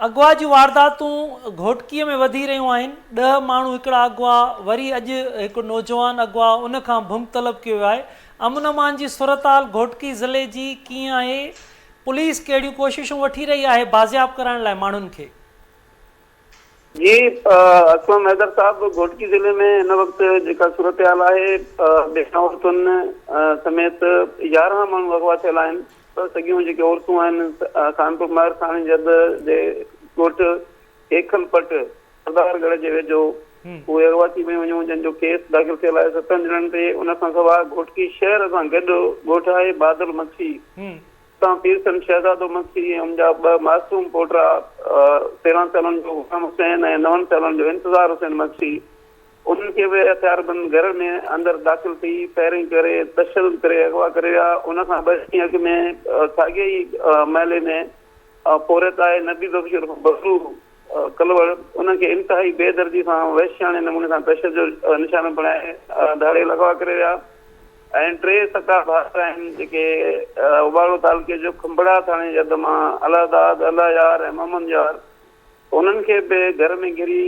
اغوا جون وارداتون گهوٽڪي ۾ وڌي رهيون آهن 10 ماڻهو هڪڙا اغوا وري اڄ هڪ نوجوان اغوا ان کان ڀنگ طلب ڪيو ويو آهي امن امان جي صورتحال گهوٽڪي ضلعي جي ڪيئن آهي پوليس ڪهڙيون ڪوششون وٺي رهي آهي بازياب ڪرائڻ لاء ماڻهن کي؟ جي اسلم حيدر صاحب گهوٽڪي ضلعي ۾ هن وقت جيڪا صورتحال آهي ٻين عورتن سميت 11 ماڻهو اغوا ٿيل آهن ٻه سڳيون جيڪي عورتون آهن خانپور مهر ٿاڻي جد جي ڳوٺ هيکل پٽ سردار ڳڙهه جي ويجهو اهي اغوا ٿي ويون هيون جن جو ڪيس داخل ٿيل آهي ستن ڄڻن تي ان کان سواء گهوٽڪي شهر سان گڏ ڳوٺ آهي بادل مگسي اتان پيرسن شهزادو مگسي ۽ ان جا ٻه معصوم پوٽا 13 سالن جو غلام حسين ۽ نون سالن جو انتظار حسين مگسي انهن کي به هٿياربند گهر ۾ اندر داخل ٿي فائرنگ ڪري تشدد ڪري اغوا ڪري ويا. ان کان ٻه ڏينهن اڳ ۾ ساڳئي ئي محلي ۾ پورهيت آهي نبي بخش عرف ببلو ڪلوڙ انهن کي انتهائي بي دردي سان وحشياڻي نموني سان تشدد جو نشانو بڻائي ڌاڙيل اغوا ڪري ويا ۽ ٽي سڪا ڀائر آهن جيڪي اوٻاڙو تعلقي جو کنڀڙا ٿاڻي جي حد مان الله داد، الله يار ۽ محمد يار انهن کي به گهر ۾ گهري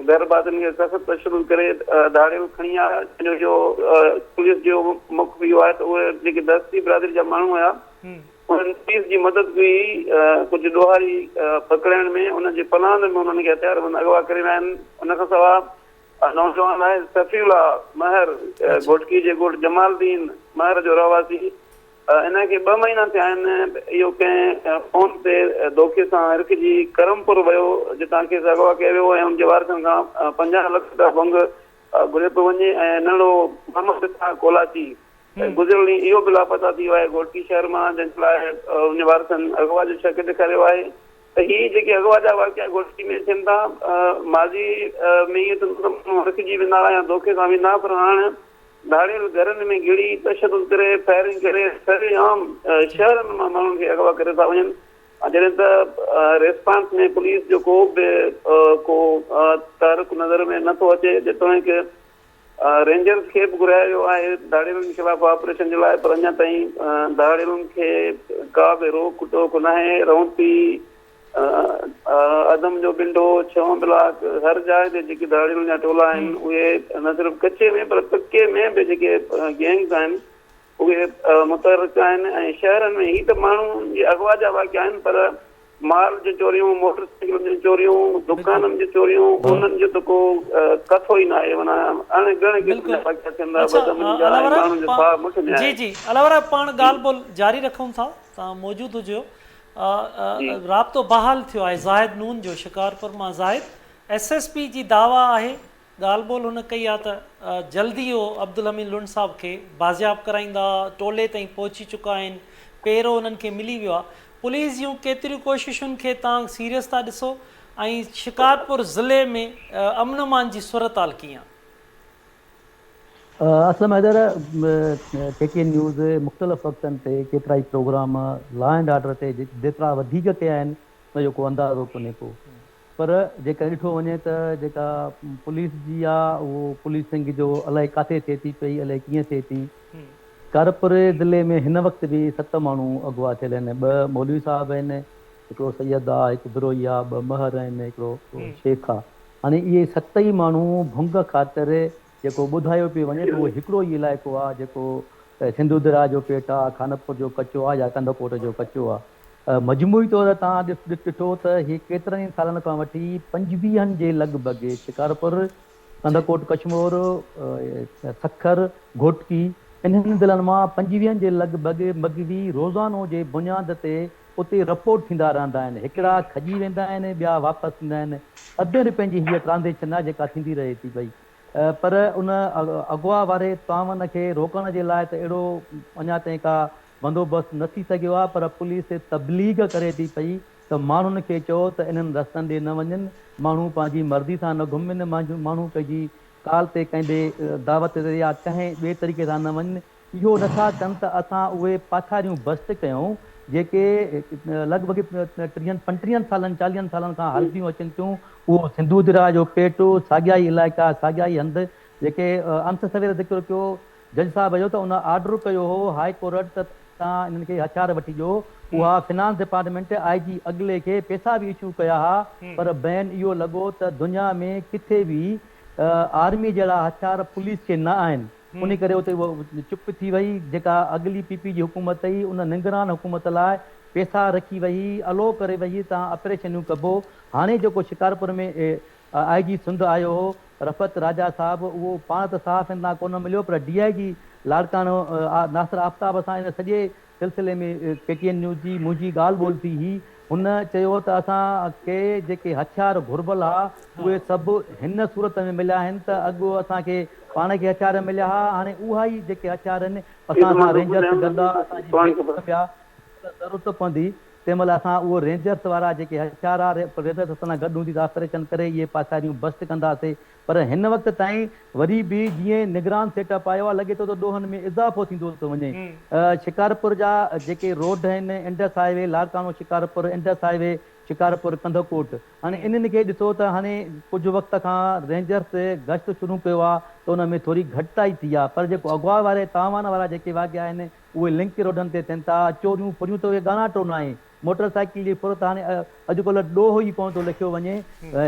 گهر ڀاتين کي سخت تشدد ڪري ڌاڙيل کڻي آيا جنهن جو پوليس جو موقف اهو آهي ته اهي جيڪي دستي برادري جا ماڻهو هيا انهن پوليس جي مدد ڪئي ڪجهه ڏوهاري پڪڙائڻ ۾ انهن جي پلاند ۾ انهن کي هٿياربند اغوا ڪري ويا آهن ان کان سواء نوجوان آهي صفي الله مهر گهوٽڪي جي ڳوٺ جمال الدين مهر جو رهواسي ان کي ٻه مهينا ٿيا آهن اهو ڪنهن فون تي دوکي سان رڪجي ڪرمپور ويو جتان کيس اغوا ڪيو ويو ۽ ان جي وارثن کان 50 لک رپيا ڀنگ گهريو پيو وڃي ۽ ننڍڙو محمد اسحاق ڪولاچي گذريل ڏينهن اهو به لاپتا ٿي ويو آهي گهوٽڪي شهر مان جنهن جي لاء ان جي وارثن اغوا جو شڪ ڏيکاريو آهي. ته هي جيڪي اغوا جا واقعا گهوٽڪي ۾ ٿين ٿا ماضي ۾ ائين ٿيندو ته ماڻهو رکجي ويندا هئا يا دوکي سان ويندا هئا پر هاڻ ڌاڙيل گهرن ۾ گهڙي تشدد ڪري فائرنگ ڪري سرعام شهرن مان ماڻهن کي اغوا ڪري ٿا وڃن جڏهن ته ريسپانس ۾ پوليس جو ڪو به ڪو تحرڪ نظر ۾ نٿو اچي جيتوڻيڪ رينجرز کي به گهرايو ويو آهي ڌاڙيلن خلاف آپريشن جي لاء پر اڃا تائين ڌاڙيلن کي ڪا به روڪ ٽوڪ ناهي رونتي عدم جو ٻنڊو ڇهون بلاڪ هر جاء تي جيڪي ڌاڙيلن جا ٽولا آهن اهي نه صرف ڪچي ۾ پر پڪي ۾ به جيڪي گينگز آهن اهي متحرڪ آهن ۽ شهرن ۾ هي ته ماڻهن جي اغوا جا واقعا آهن پر مال جون چوريون، موٽر سائيڪلن جون چوريون، دڪانن جون چوريون، انهن جو ته ڪو ڪٿو ئي ناهي معنيٰ اڻ ڳڻ قسم جا واقعا ٿين ٿا، بدامني جا ۽ ماڻهن جو ساهه مٺ ۾ آهي. جي جي الاورا پاڻ ڳالهه ٻولهه جاري رکون ٿا توهان موجود هجو رابطو بحال ٿيو آهي زاهد نون جو شڪارپور مان زاهد ايس ايس پي جي دعويٰ آهي ڳالهه ٻولهه هن ڪئي آهي ته جلدي اهو عبدالحميد لنڊ صاحب کي بازياب ڪرائيندا، ٽولي تائين پهچي چڪا آهن، پيرو انهن کي ملي ويو آهي، پوليس جون ڪيتريون ڪوششن کي توهان سيريس ٿا ڏسو ۽ شڪارپور ضلعي ۾ امن امان جي صورتحال ڪيئن آهي؟ Aslam Haider, K T N news مختلف وقتن تي ڪيترائي پروگرام لا اينڊ آرڊر تي جيترا وڌيڪ ڪيا آهن ان جو ڪو اندازو ڪونهي ڪو. پر جيڪڏهن ڏٺو وڃي ته جيڪا پوليس جي آ اهو پوليسنگ جو الائي ڪاٿي ٿئي ٿي پئي الائي ڪيئن ٿئي ٿي. ڪارپور ضلعي ۾ هن وقت به ست ماڻهو اغوا ٿيل آهن ٻه مولوي صاحب آهن هڪڙو سيد آ هڪ بروهي آ ٻه مهر آهن هڪڙو شيخ آ هاڻي اهي ست ئي ماڻهو ڀنگ خاطر جيڪو ٻڌايو پيو وڃي ته اهو هڪڙو ئي علائقو آ جيڪو سنڌو درياء جو پيٽ آ، خانپور جو ڪچو آ يا ڪنڌڪوٽ جو ڪچو آ. مجموعي طور توهان ڏٺو ته هي ڪيترن ئي سالن کان وٺي پنجويهن جي لڳ ڀڳ شڪارپور، ڪنڌڪوٽ ڪشمور، سکر، گهوٽڪي انهن ضلعن مان پنجويهن جي لڳ ڀڳ مغوي روزانو جي بنياد تي اتي رپورٽ ٿيندا رهندا آهن. هڪڙا کڄي ويندا آهن ٻيا واپس ٿيندا آهن. اربين رپين جي هيء ٽرانزيڪشن آهي جيڪا ٿيندي رهي ٿي پئي. پر ان اغوا واري تعاون کي روڪڻ جي لاء ته اهڙو اڃا تائين ڪا بندوبست نه ٿي سگهيو آهي پر پوليس تبليغ ڪري ٿي پئي ته ماڻهن کي چئو ته انهن رستن ڏي نه وڃن، ماڻهو پنهنجي مرضي سان نه گهمن، ماڻهو پنهنجي ڪال تي ڪنهن ڏي دعوت تي يا ڪنهن ٻئي طريقي سان نه وڃن، اهو نه ٿا ڪن ته اسان اهي پاٿاريون بست ڪيون جيڪي لڳ ڀڳ ٽيهن پنٽيهن سالن چاليهن سالن کان هلنديون اچن ٿيون اهو سنڌو درياء جو پيٽ ساڳيا ئي علائقا ساڳيا ئي هنڌ جيڪي انت سوير ذڪر ڪيو جج صاحب جو ته ان آرڊر ڪيو هو هاء ڪورٽ ته توهان انهن کي هٿيار وٺي ڏيو اها فنانس ڊپارٽمينٽ I جي اڳلي کي پيسا به اشو ڪيا ها پر بين اهو لڳو ته دنيا ۾ ڪٿي به آرمي جهڙا هٿيار پوليس کي نه آهن انهي ڪري اتي اها چپ ٿي وئي، جيڪا اڳلي پي پي جي حڪومت هئي، ان نگران حڪومت لاء پيسا رکي وئي، الو ڪري وئي تان آپريشنيون ڪبو، هاڻي جيڪو شڪارپور ۾ آء جي سنڌ آيو هو رفعت راجا صاحب اهو پاڻ ته صحافين سان ڪونه مليو پر ڊي I جي لاڙڪاڻو ناصر آفتاب سان ان سڄي سلسلي ۾ ڪي ٽي اين نيوز جي منهنجي ڳالهه ٻولهه ٿي هئي. هن چيو ته اسان کي جيڪي هٿيار گهربل ها اهي سڀ هن صورت ۾ مليا آهن ته اڳ اسان کي پاڻ کي هٿيار مليا ها هاڻي اها ئي جيڪي هٿيار آهن اسان سان رينجرس گڏ آ اسان جي بيڪ اپ آ ضرورت پوندي تنهن مهل اسان اهو رينجرس وارا جيڪي هٿيار آ رينجرس اسان سان گڏ هوندي ته آپريشن ڪري اهي پاساريون بسٽ ڪنداسي پر هن وقت تائين وري به جيئن نگران سيٽ اپ آيو آهي لڳي ٿو ته ڏوهن ۾ اضافو ٿيندو ٿو وڃي. شڪارپور جا جيڪي روڊ آهن Indus highway Larkana Shikarpur, Indus highway Shikarpur Kandhkot هاڻي انهن کي ڏسو ته هاڻي ڪجهه وقت کان رينجرس گشت شروع ڪيو آهي ته ان ۾ ٿوري گهٽتائي ٿي آهي پر جيڪو اغوا واري تاوان وارا جيڪي واقعا آهن اهي لنڪ روڊن تي ٿين ٿا چوريون ڦريون ته اهي ڳاڻاٽو ناهي موٽر سائيڪل جي ڦر ته هاڻي اڄڪلهه ڏوهه ئي ڪونه ٿو لکيو وڃي.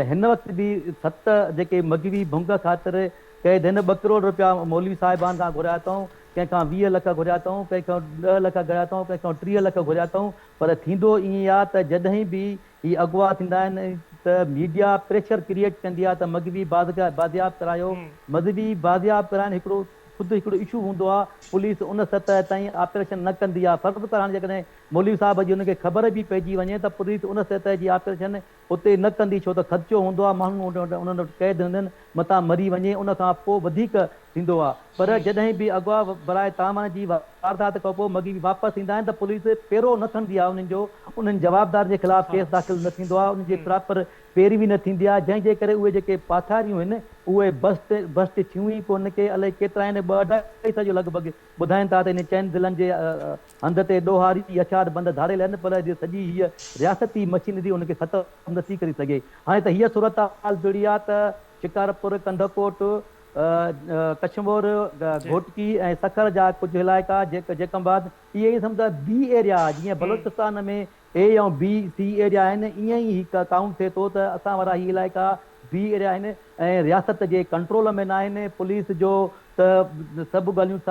هن وقت به ست جيڪي مغوي ڀنگ خاطر قيد هن ٻه ڪروڙ رپيا مولوي صاحبان کان گهريا اٿئون، ڪنهن کان 20 لک گهريا اٿئون، ڪنهن کان ڏهه لک گهريا اٿئون، ڪنهن کان 30 لک گهريا اٿئون پر ٿيندو ائين آ ته جڏهن به هي اغوا ٿيندا آهن ته ميڊيا پريشر ڪريئيٽ ڪندي آ ته مغوي بازياب ڪرايو، مغوي بازياب ڪرائڻ هڪڙو خود هڪڙو اشو هوندو آ، پوليس ان سطح تائين آپريشن نه ڪندي آ، فرض ڪر هاڻي جيڪڏهن مولوي صاحب جي ان کي خبر به پئجي وڃي ته پوليس ان سطح جي آپريشن اتي نه ڪندي ڇو ته خدشو هوندو آهي ماڻهن انهن وٽ قيد هوندن متان مري وڃي ان کان پوء وڌيڪ ٿيندو آ پر جڏهن به اغوا براء تاوان جي واردات کان پوء مغوي واپس ايندا آهن ته پوليس پيرو نه کڻندي آ انهن جو انهن جوابدارن جي خلاف ڪيس داخل نه ٿيندو آ انهن جي پراپر پيروي نه ٿيندي آ جنهن جي ڪري اهي جيڪي پاٿاريون هن اهي بسٽ بسٽ ٿيون ئي ڪونه ڪي الائي ڪيترا آهن ٻه اڍائي سئو جو لڳ ڀڳ ٻڌائين ٿا ته انهن چئن ضلعن جي هنڌ تي ڏوهاري هٿيار بند ڌاڙيل آهن پر جي سڄي هيء رياستي مشينري ان کي ختم نه ٿي ڪري سگهي هاڻي ته هيء صورتحال جڙي آ ته شڪارپور ڪنڌڪوٽ ڪشمور، گهوٽڪي ۽ سکر جا ڪجهه علائقا جيڪب آباد اهي ئي سمجهه بي ايريا جيئن بلوچستان ۾ اي ۽ بي سي ايريا آهن ائين ئي هي ڪائونٽ ٿئي ٿو ته اسان وارا هي علائقا بي ايريا آهن ۽ رياست جي ڪنٽرول ۾ ناهن پوليس جو ته سڀ ڳالهيون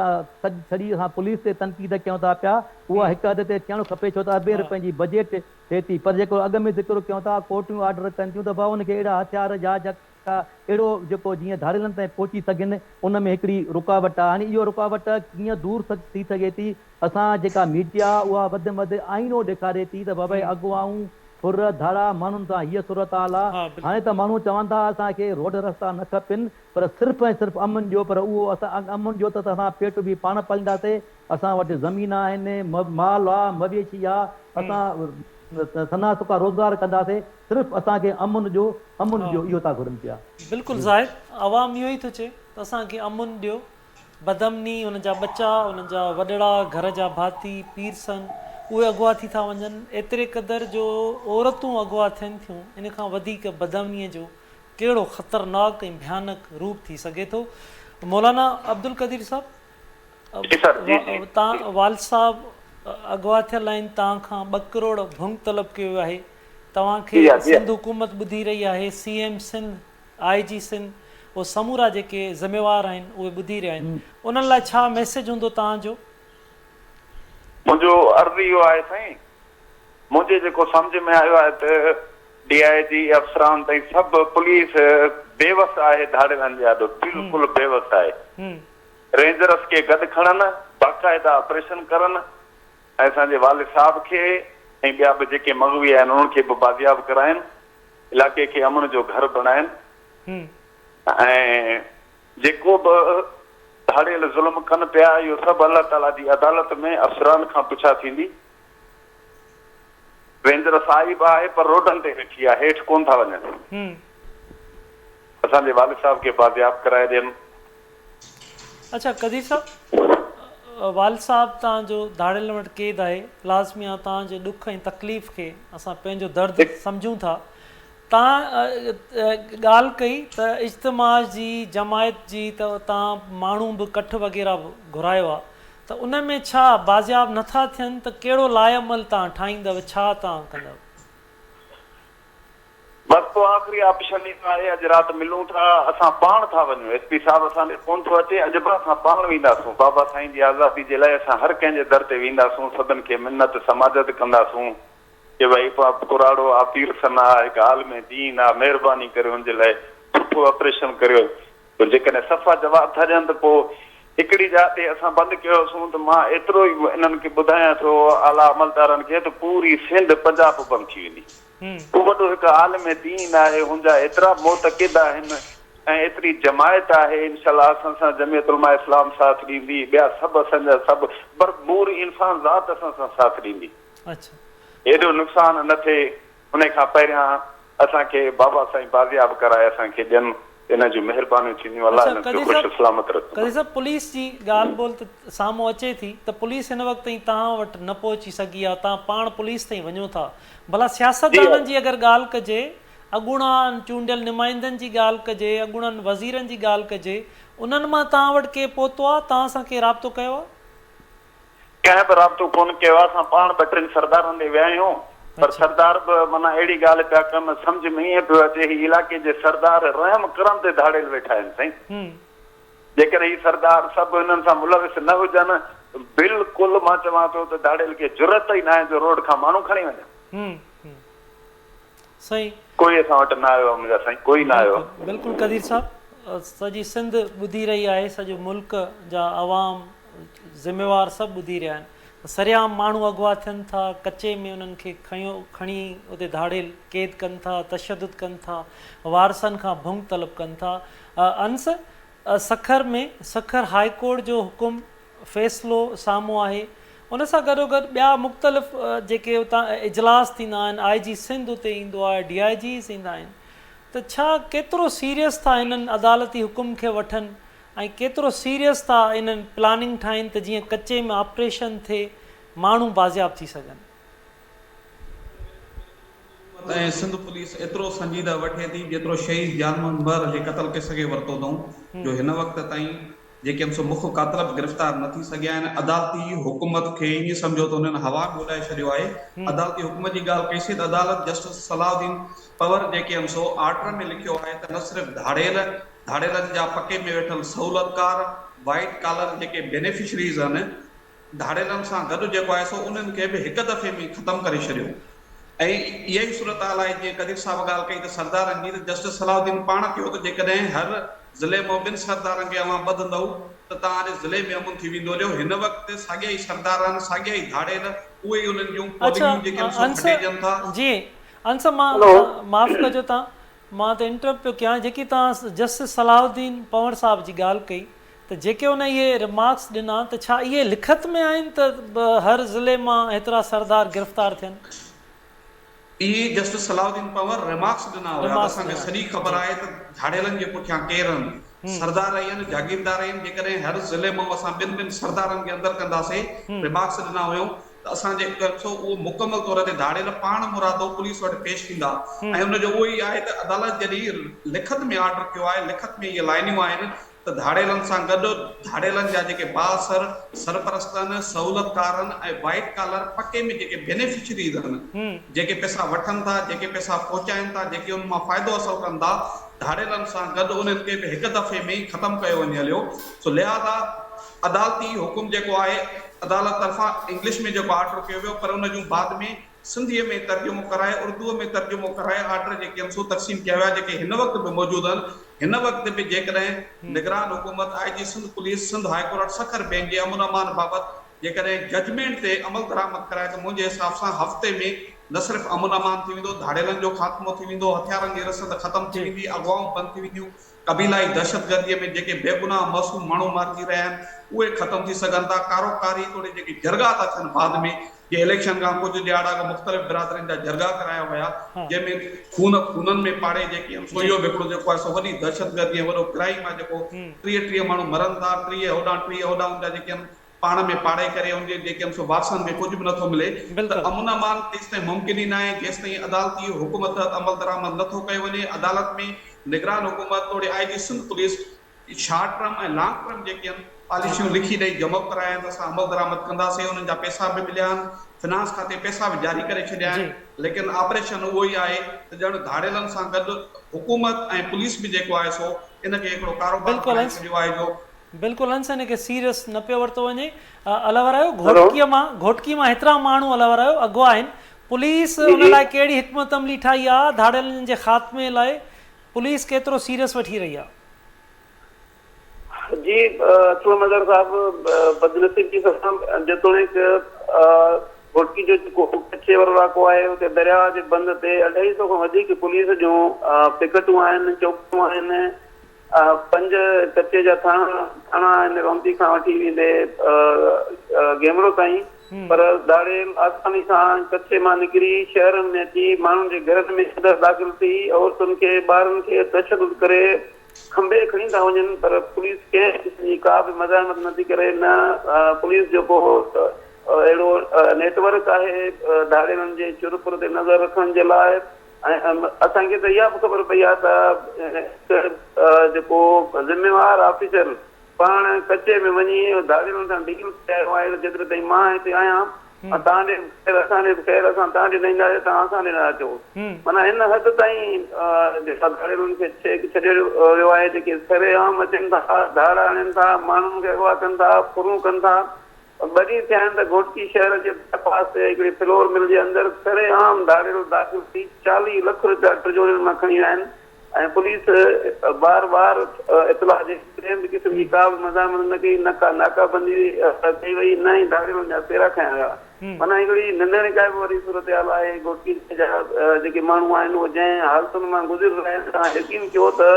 سڄي اسان پوليس تي تنقيد ڪيون ٿا پيا اها هڪ حد تي ٿيڻ کپي ڇو ته اربين رپين جي بجيٽ ٿئي ٿي پر جيڪو اڳ ۾ ذڪر ڪيون ٿا ڪورٽون آرڊر ڪن ٿيون ته ڀاء ان کي اهڙا هٿيار يا ته اهڙو جيڪو جيئن ڌاڙيلن تائين پهچي سگهن ان ۾ هڪڙي رڪاوٽ آهي هاڻي اهو رڪاوٽ ڪيئن دور ٿي سگهي ٿي اسان جيڪا ميڊيا اها وڌ ۾ وڌ آئينو ڏيکاري ٿي ته بابا اغوائون ڦر ڌاڙا ماڻهن سان هيء صورتحال آهي هاڻي ته ماڻهو چون ٿا اسان کي روڊ رستا نه کپن پر صرف ۽ صرف امن ڏيو پر اهو اسان امن ڏيو ته اسان پيٽ به پاڻ پالينداسي اسان وٽ زمين آهن مال آ مويشي آ اسان سنها سڪا روزگار ڪنداسي صرف اسان کي امن ڏيو امن ڏيو اهو ٿا گهرن پيا. بلڪل زاهد عوام اهو ئي ٿو چئي ته اسان کي امن ڏيو بدامني ان جا ٻچا انهن جا وڏڙا گهر جا ڀاتي پيرسن اهي اغوا ٿي ٿا وڃن ايتري قدر جو عورتون اغوا ٿين ٿيون ان کان وڌيڪ بدامني جو ڪهڙو خطرناڪ ۽ ڀيانڪ روپ ٿي سگهي ٿو مولانا عبدالقدير صاحب جي سر جي جي تان والد صاحب اغوا ٿيل آهن توهان کان ٻه ڪروڙ ڀنگ طلب ڪيو ويو آهي توهان کي سنڌ حڪومت ٻڌي رهي آهي C M Sindh I G Sindh اهي سمورا جيڪي ذميوار آهن اهي ٻڌي رهيا آهن انهن لاء ڇا ميسيج هوندو توهان جو؟ منهنجو عرض اهو آهي سائين منهنجي جيڪو سمجهه ۾ آيو آهي ته ڊي I جي افسران تائين سڀ پوليس بيوس آهي ڌاڙيلن جي آڏو بلڪل بيوس آهي رينجرس کي گڏ کڻن، باقاعده آپريشن ڪرن ۽ اسان جي والد صاحب کي ۽ ٻيا به جيڪي مغوي آهن انهن کي به بازياب ڪرائين، علائقي کي امن جو گهر بڻائين ۽ جيڪو به ڌاڙيل ظلم ڪن پيا اهو سڀ الله تعاليٰ جي عدالت ۾ افسران کان پڇا ٿيندي. رينجرس آئي به آهي پر روڊن تي ويٺي آهي هيٺ ڪونه ٿا وڃن. اسان جي والد صاحب کي بازياب ڪرائي ڏين. اڇا قدير صاحب والد صاحب توهان جو ڌاڙيلن وٽ قيد آهي لازمي آ توهان جي ڏک ۽ تڪليف کي اسان پنهنجو درد سمجهون ٿا توهان ڳالهه ڪئي ته اجتماع جي جماعت جي ته توهان ماڻهو به ڪٺ وغيره به گهرايو آ ته ان ۾ ڇا بازياب نٿا ٿين ته ڪهڙو لاعمل توهان ٺاهيندؤ ڇا توهان ڪندؤ. بس پوء آخري آپشن اهو آهي اڄ رات ملون ٿا اسان پاڻ ٿا وڃون ايس پي صاحب اسان ڏي ڪونه ٿو اچي اڄ به اسان پاڻ وينداسون بابا سائين جي آزادي جي لاء اسان هر ڪنهن جي در تي وينداسون سڀن کي منت سماجت ڪنداسون ڪي ڀائي ڪراڙو آ پير سن آ هڪ عالم دين آ مهرباني ڪري ان جي لاء سٺو آپريشن ڪريو پوء جيڪڏهن صفا جواب ٿا ڏين ته پوء هڪڙي جاء تي اسان بند ڪيوسون ته مان ايترو ئي انهن کي ٻڌايان ٿو اعليٰ عملدارن کي ته پوري سنڌ پنجاب بند ٿي ويندي. هو وڏو هڪ عالم دين آهي هن جا ايترا معتقد آهن ۽ ايتري جماعت آهي انشاء الله اسان سان جمعيت علماء اسلام ساٿ ڏيندي ٻيا سڀ اسان جا سڀ ڀرپور انسان ذات اسان سان ساٿ ڏيندي ايڏو نقصان نه ٿئي انهي کان پهريان اسان کي بابا سائين بازياب ڪرائي اسان کي ڏين ته انهن جون مهربانيون ٿينديون الله انهن کي خوش سلامت رکندو. قدير صاحب پوليس جي ڳالهه ٻولهه ته سامهون اچي ٿي ته پوليس هن وقت تائين توهان وٽ نه پهچي سگهي آهي توهان پاڻ پوليس تائين وڃو ٿا ڀلا سياستدانن جي اگر ڳالهه ڪجي اڳوڻا چونڊيل نمائندن جي ڳالهه ڪجي اڳوڻن وزيرن جي ڳالهه ڪجي انهن مان توهان وٽ ڪي پهتو آهي توهان سان ڪي رابطو ڪيو آهي؟ ڪنهن به رابطو ڪونه ڪيو آهي، اسان پاڻ ٻه ٽن سردارن ڏي ويا آهيون پر سردار به معنيٰ اهڙي ڳالهه پيا ڪن سمجهه ۾ ائين پيو اچي هي علائقي جي سردار رحم ڪرم تي ڌاڙيل ويٺا آهن سائين جيڪڏهن هي سردار سڀ انهن سان ملوث نه هجن بلڪل مان چوان ٿو ته ڌاڙيل کي جرئت ئي ناهي جو روڊ کان ماڻهو کڻي وڃن. سائين. ڪوئي اسان وٽ نه آيو آهي منهنجا سائين ڪوئي نه آيو آهي. بلڪل قدير صاحب سڄي سنڌ ٻڌي رهي آهي سڄو ملڪ جا عوام ذميوار سڀ ٻڌي رهيا آهن ته سرعام ماڻهو اغوا ٿين ٿا ڪچي ۾ انهن کي کنيو کڻي اتي ڌاڙيل قيد ڪن ٿا تشدد ڪن ٿا وارثن کان ڀنگ طلب ڪن ٿا انس. سکر ۾ سکر هاء ڪورٽ جو حڪم فيصلو سامهون آهي ان سان گڏوگڏ ٻيا مختلف جيڪي اتان اجلاس ٿيندا آهن آء جي سنڌ اتي ايندو آهي ڊي I Gs ايندا آهن ته ڇا ڪيترو سيريس ٿا انهن عدالتي حڪم کي وٺن ۽ ڪيترو سيريس ٿا انهن پلاننگ ٺاهين ته جيئن ڪچي ۾ آپريشن ٿئي ماڻهو بازياب ٿي سگهن. حڪومت ۽ سنڌ پوليس ايترو سنجيده وٺي ٿي جيترو شهيد جان محمد مهر جي قتل ڪيس کي ورتو اٿئون جو هن وقت تائين جيڪي سو مک قاتل به گرفتار نه ٿي سگهيا آهن عدالتي حڪومت کي ائين سمجهو ته انهن هوا ۾ اڏائي ڇڏيو آهي عدالتي حڪم جي ڳالهه ڪئي سي ته عدالت جسٽس صلاح الدين پنهور جيڪي هم سو آرڊر ۾ لکيو آهي ته نه صرف ڌاڙيل ڌاڙيلن جا پڪي ۾ ويٺل سهولتڪار، وائيٽ ڪالر جيڪي بينيفشريز آهن، ڌاڙيلن سان گڏ جيڪو آهي سو انهن کي به هڪ دفعي ۾ ختم ڪري ڇڏيو ۽ اها ئي صورتحال آهي جيئن قدير صاحب ڳالهه ڪئي ته سردارن جي ته جسٽس صلاح الدين پاڻ چيو ته جيڪڏهن هر ضلعي مان ٻن سردارن کي اوهان ٻڌندؤ ته توهان جي ضلعي ۾ امن ٿي ويندو ليو هن وقت ساڳيا ئي سردار آهن ساڳيا ئي ڌاڙيل اهي ئي انهن جون اڇا پولنگيون جيڪي آهن سو انس کٽيجن ٿا. جي انس مان معاف ڪجو تان مان ته انٽرپٽ پيو ڪيان جيڪي توهان جسٽس صلاح الدين پنهور صاحب جي ڳالهه ڪئي ته جيڪي ان اهي رمارڪس ڏنا ته ڇا اهي لکت ۾ آهن ته هر ضلعي مان هيترا سردار گرفتار ٿين؟ اهي جسٽس صلاح الدين پنهور رمارڪس ڏنا هيا ته اسان کي سڄي خبر آهي ته ڌاڙيلن جي پٺيان ڪير آهن، سردار اهي آهن، جاگيردار اهي آهن، جيڪڏهن هر ضلعي مان اسان ٻن ٻن سردارن کي اندر ڪنداسين، رمارڪس ڏنا هيائون. ته اسان جي سو اهو مڪمل طور تي ڌاڙيل پاڻ مرادو پوليس وٽ پيش ٿيندا ۽ ان جو اهو ئي آهي ته عدالت جڏهن لکت ۾ آرڊر ڪيو آهي لکت ۾ اهي لائنيون آهن ته ڌاڙيلن سان گڏ ڌاڙيلن جا جيڪي بااثر سرپرست آهن سهولتڪار آهن ۽ وائيٽ ڪالر پڪي ۾ جيڪي بينيفشريز آهن جيڪي پئسا وٺن ٿا جيڪي پئسا پهچائن ٿا جيڪي ان مان فائدو حاصل ڪن ٿا ڌاڙيلن سان گڏ انهن کي به هڪ دفعي ۾ ئي ختم ڪيو وڃي هليو سو لهذا عدالتي حڪم جيڪو آهي عدالت طرفان انگلش ۾ جيڪو آرڊر ڪيو ويو پر ان جون بعد ۾ سنڌيء ۾ ترجمو ڪرائي اردوء ۾ ترجمو ڪرائي آرڊر جيڪي آهن سو تقسيم ڪيا ويا جيڪي هن وقت به موجود آهن هن وقت به جيڪڏهن نگران حڪومت I G Sindh police Sindh high court Sukkur bench جي امن امان بابت جيڪڏهن ججمينٽ تي عمل درآمد ڪرائي ته منهنجي حساب سان هفتي ۾ نه صرف امن امان ٿي ويندو ڌاڙيلن جو خاتمو ٿي ويندو هٿيارن جي رسد ختم ٿي ويندي اغوائون بند ٿي وينديون قبيلائي دهشتگرديء ۾ جيڪي بيگناهه معصوم ماڻهو مارجي رهيا آهن، اهي ختم ٿي سگهن ٿا. ڪارو ڪاري توڙي جيڪي جرڳا ٿا ٿين بعد ۾ جي اليڪشن کان ڪجهه ڏهاڙا اڳ مختلف برادرين جا جرڳا ڪرايا ويا، جنهن ۾ خون خونن ۾ پاڙي جيڪي آهن سو اهو به هڪڙو جيڪو آهي سو وڏي دهشتگردي ۽ وڏو ڪرائيم آهي جيڪو 30 30 ماڻهو مرن ٿا، 30 هوڏانهن 30 هوڏانهن ان جا جيڪي آهن پاڻ ۾ پاڙي ڪري ان جي جيڪي آهن سو وارثن کي ڪجهه به نٿو ملي ته امن امان تيستائين ممڪن ئي ناهي جيستائين عدالتي حڪم تحت عملدرآمد نٿو ڪيو وڃي عدالت ۾ نگران حڪومت توڙي I G Sindh police short term ۽ long term جيڪي آهن پاليسيون لکي ڏئي جمع ڪرايا آهن ته اسان عملدرآمد ڪنداسين انهن جا پئسا به مليا آهن فنانس کاتي پئسا به جاري ڪري ڇڏيا آهن ليڪن آپريشن اهو ئي آهي ته ڄڻ ڌاڙيلن سان گڏ حڪومت ۽ پوليس به جيڪو آهي سو ان کي هڪڙو ڪاروبار بڻائي ڇڏيو آهي جو بلڪل انس ان کي سيريس نه پيو ورتو وڃي الورايو گهوٽڪي مان گهوٽڪي مان هيترا ماڻهو الورايو اغوا آهن پوليس ان لاء ڪهڙي حڪمت عملي ٺاهي آ ڌاڙيلن جي خاتمي لاء پوليس ڪيترو سيريس وٺي رهي آ. جي اسلم اظهر صاحب بدنصيبي سان جيتوڻيڪ گهوٽڪي جو جيڪو ڪچي وارو علائقو آهي اتي درياء جي بند تي اڍائي سئو کان وڌيڪ پوليس جون پڪٽون آهن چوڪيون آهن پنج ڪچي جا ٿاڻا ٿاڻا آهن رونتي کان وٺي ويندي گيمرو تائين پر ڌاڙيل آساني سان ڪچي مان نڪري شهرن ۾ اچي ماڻهن جي گهرن ۾ اندر داخل ٿي عورتن کي ٻارن کي تشدد ڪري کنڀي کڻي ٿا وڃن پر پوليس ڪنهن قسم جي ڪا به مزاحمت نٿي ڪري نه پوليس جو ڪو اهڙو نيٽ ورڪ آهي ڌاڙيلن جي چر پر تي نظر رکڻ جي لاء ۽ اسان کي ته اها به خبر پئي آهي ته هڪ جيڪو ذميوار آفيسر پاڻ ڪچي ۾ وڃي ڌاڙيلن سان ڊيل ڪري آيو آهي ته جيتري تائين مان هتي آهيان توهان ڏي به خير اسان ڏي به خير اسان توهان ڏي نه اينداسين توهان اسان ڏي نه اچو معنيٰ هن حد تائين جيڪا ڌاڙيلن کي ڇيڪ ڇڏيو ويو آهي جيڪي سرعام اچن ٿا ڌاڙا هڻن ٿا ماڻهن کي اغوا ڪن ٿا ڦرون ڪن ٿا ٻه ڏينهن ٿيا آهن ته گهوٽڪي شهر جي باء پاس تي هڪڙي فلور مل جي اندر سري عام ڌاڙيل داخل ٿي 40 لک رپيا ٽجوڙين مان کڻي ويا آهن ۽ پوليس بار بار اطلاع جي ڪنهن به قسم جي ڪا به مزاحمت نه ڪئي نه ڪا ناڪابندي ڪئي وئي نه ئي ڌاڙيلن جا پيرا کنيا ويا معنيٰ هڪڙي ننڌڻڪائپ واري صورتحال آهي گهوٽڪي جا جيڪي ماڻهو آهن اهي جنهن حالتن مان گذري رهيا آهن توهان يقين ڪيو ته.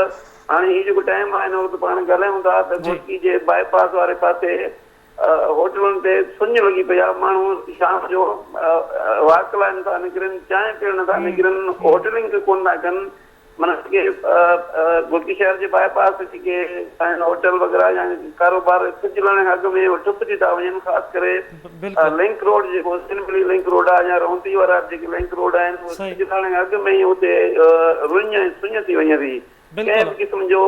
هاڻي هي جيڪو ٽائيم آهي هن وقت پاڻ ڳالهايون ٿا ته گهوٽڪي جي باء پاس واري پاسي هوٽلن تي سڃ لڳي پئي آهي ماڻهو شام جو واڪ لاء نٿا نڪرن چانهه پيئڻ نٿا نڪرن هوٽلنگ به ڪونه ٿا ڪن معنيٰ جيڪي گهوٽڪي شهر جي باء پاس تي جيڪي آهن هوٽل وغيره يا ڪاروبار سج لهڻ کان اڳ ۾ اهي ٺپ ٿي ٿا وڃن خاص ڪري لنڪ روڊ جيڪو سن ملي لنڪ روڊ آهي يا رونتي وارا جيڪي لنڪ روڊ آهن اهي سج لهڻ کان اڳ ۾ ئي اتي رڃ ۽ سڃ ٿي وڃي ٿي ڪنهن به قسم جو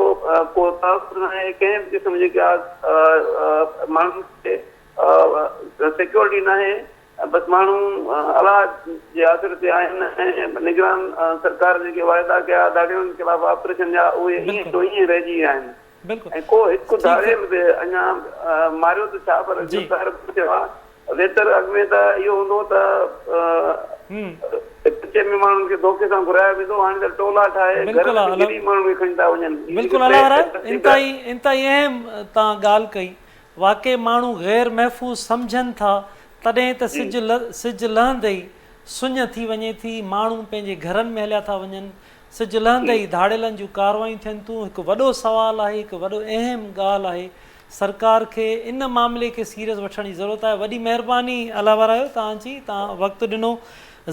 ڪو تحفظ ناهي ڪنهن به قسم جي ڪا ماڻهن کي سيڪيورٽي ناهي بس ماڻهو الله جي آسري تي آهن ۽ نگران سرڪار جيڪي واعدا ڪيا ڌاڙيلن خلاف آپريشن جا اهي ائين جو ائين رهجي ويا آهن ۽ ڪو هڪ ڌاڙيل به اڃا ماريو ته ڇا پر گرفتار به نه ٿيو آهي ويتر اڳ ۾ ته اهو هوندو هو ته ڪچي ۾ ماڻهن کي ڌوڪي سان گهرايو ويندو هو، هاڻي ته ٽولا ٺاهي گهرن ۾ گهڙي ماڻهن کي کڻي ٿا وڃن. بلڪل الله راء انتهائي انتهائي اهم توهان ڳالهه ڪئي واقعي ماڻهو غير محفوظ سمجهن ٿا تڏهن ته سج سج لهندي ئي سڃ ٿي وڃي ٿي ماڻهو پنهنجي گهرن ۾ هليا ٿا وڃن سج لهندي ئي ڌاڙيلن جون ڪاروايون ٿين ٿيون هڪ وڏو سوال آهي هڪ وڏو اهم ڳالهه آهي سرڪار کي ان معاملي کي سيريس وٺڻ جي ضرورت آهي وڏي مهرباني الله ورايو توهان جي توهان وقت ڏنو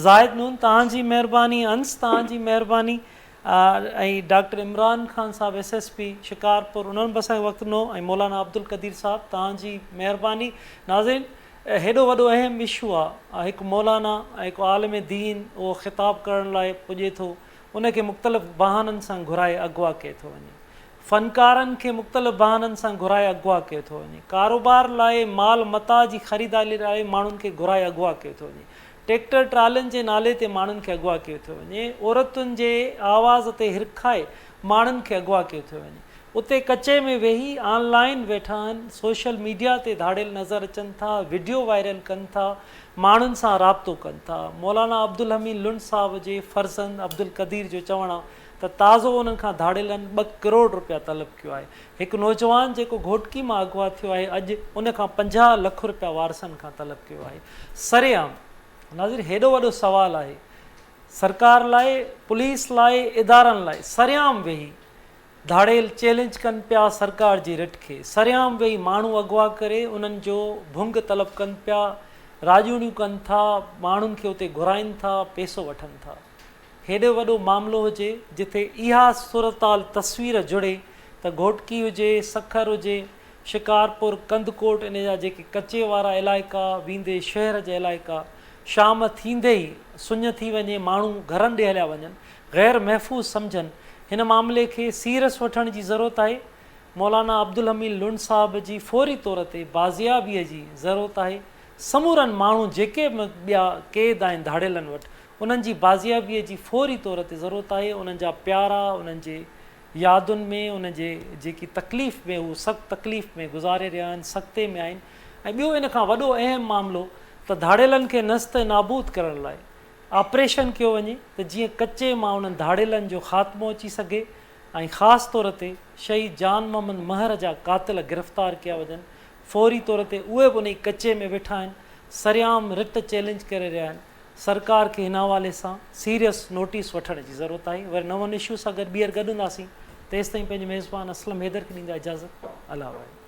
زاهد نون توهان جي مهرباني انس توهان جي مهرباني ۽ ڊاڪٽر عمران خان صاحب ايس ايس پي شڪارپور انهن به اسان کي وقت ڏنو ۽ مولانا عبدالقدير صاحب توهان جي مهرباني ناظرين هيڏو وڏو اهم اشو آ هڪ مولانا ۽ هڪ عالم دين اهو خطاب ڪرڻ لاء پڄي ٿو ان کي مختلف بهانن سان گهرائي اغوا ڪئي ٿو وڃي فنڪارن کي مختلف بهانن سان گهرائي اغوا ڪيو ٿو وڃي. ڪاروبار لاء مال متاع جي خريداري لاء ماڻهن کي گهرائي اغوا ڪيو ٿو وڃي. ٽيڪٽر ٽرالين جي نالي تي ماڻهن کي اغوا ڪيو ٿو وڃي. عورتن جي آواز تي هرکائي ماڻهن کي اغوا ڪيو ٿو وڃي. اتي ڪچي ۾ ويهي آن لائين ويٺا آهن، سوشل ميڊيا تي ڌاڙيل نظر اچن ٿا، وڊيو وائرل ڪن ٿا، ماڻهن سان رابطو ڪن ٿا. مولانا عبدالحميد لنڊ صاحب جي فرزند عبدالقدير جو چوڻ آ ته تازو انهن کان ڌاڙيلن ٻه ڪروڙ رپيا طلب ڪيو آهي. هڪ نوجوان جيڪو گهوٽڪي مان اغوا ٿيو آهي اڄ ان کان 50 لک رپيا وارثن کان طلب ڪيو آهي. سرعام ناظرين هيڏو وڏو سوال آهي سرڪار لاء پوليس لاء ادارن لاء سرعام ويهي ڌاڙيل چئلينج ڪن پيا سرڪار جي رٽ کي سرعام ويهي ماڻهو اغوا ڪري انهن جو ڀنگ طلب ڪن پيا راڄوڻيون ڪن ٿا ماڻهن کي اتي گهرائين ٿا پيسو وٺن ٿا. هيڏو وڏو معاملو هجي جتي اها صورتحال تصوير جڙي ته گهوٽڪي هجي، سکر هجي، شڪارپور، ڪنڌڪوٽ ان جا جيڪي ڪچي وارا علائقا ويندي شهر جا علائقا شام ٿيندي ئي سڃ ٿي وڃي ماڻهو گهرن ڏي هليا وڃن غير محفوظ سمجهن هن معاملي کي سيرس وٺڻ جي ضرورت آهي مولانا عبدالحميد لنڊ صاحب جي فوري طور تي بازيابي جي ضرورت آهي سمورن ماڻهو جيڪي به ٻيا قيد آهن ڌاڙيلن وٽ انهن جي بازيابيء جي فوري طور تي ضرورت آهي، انهن جا پيارا انهن جي يادن ۾ انهن جي جيڪي تڪليف ۾ هو سخت تڪليف ۾ گذاري رهيا آهن سختي ۾ آهن ۽ ٻيو ان کان وڏو اهم معاملو ته ڌاڙيلن کي نست ۽ نابود ڪرڻ لاء آپريشن ڪيو وڃي ته جيئن ڪچي مان انهن ڌاڙيلن جو خاتمو اچي سگهي ۽ خاص طور تي شهيد جان محمد مهر جا قاتل گرفتار ڪيا وڃن فوري طور تي اهي به انهي ڪچي ۾ ويٺا آهن سرعام رٽ چئلينج ڪري رهيا آهن سرڪار کي هن حوالي سان سيريس نوٽيس وٺڻ جي ضرورت آهي وري نون اشو سان گڏ ٻيهر گڏ هونداسين تيستائين پنهنجي ميزبان اسلم حيدر کي ڏيندا اجازت الله واهي.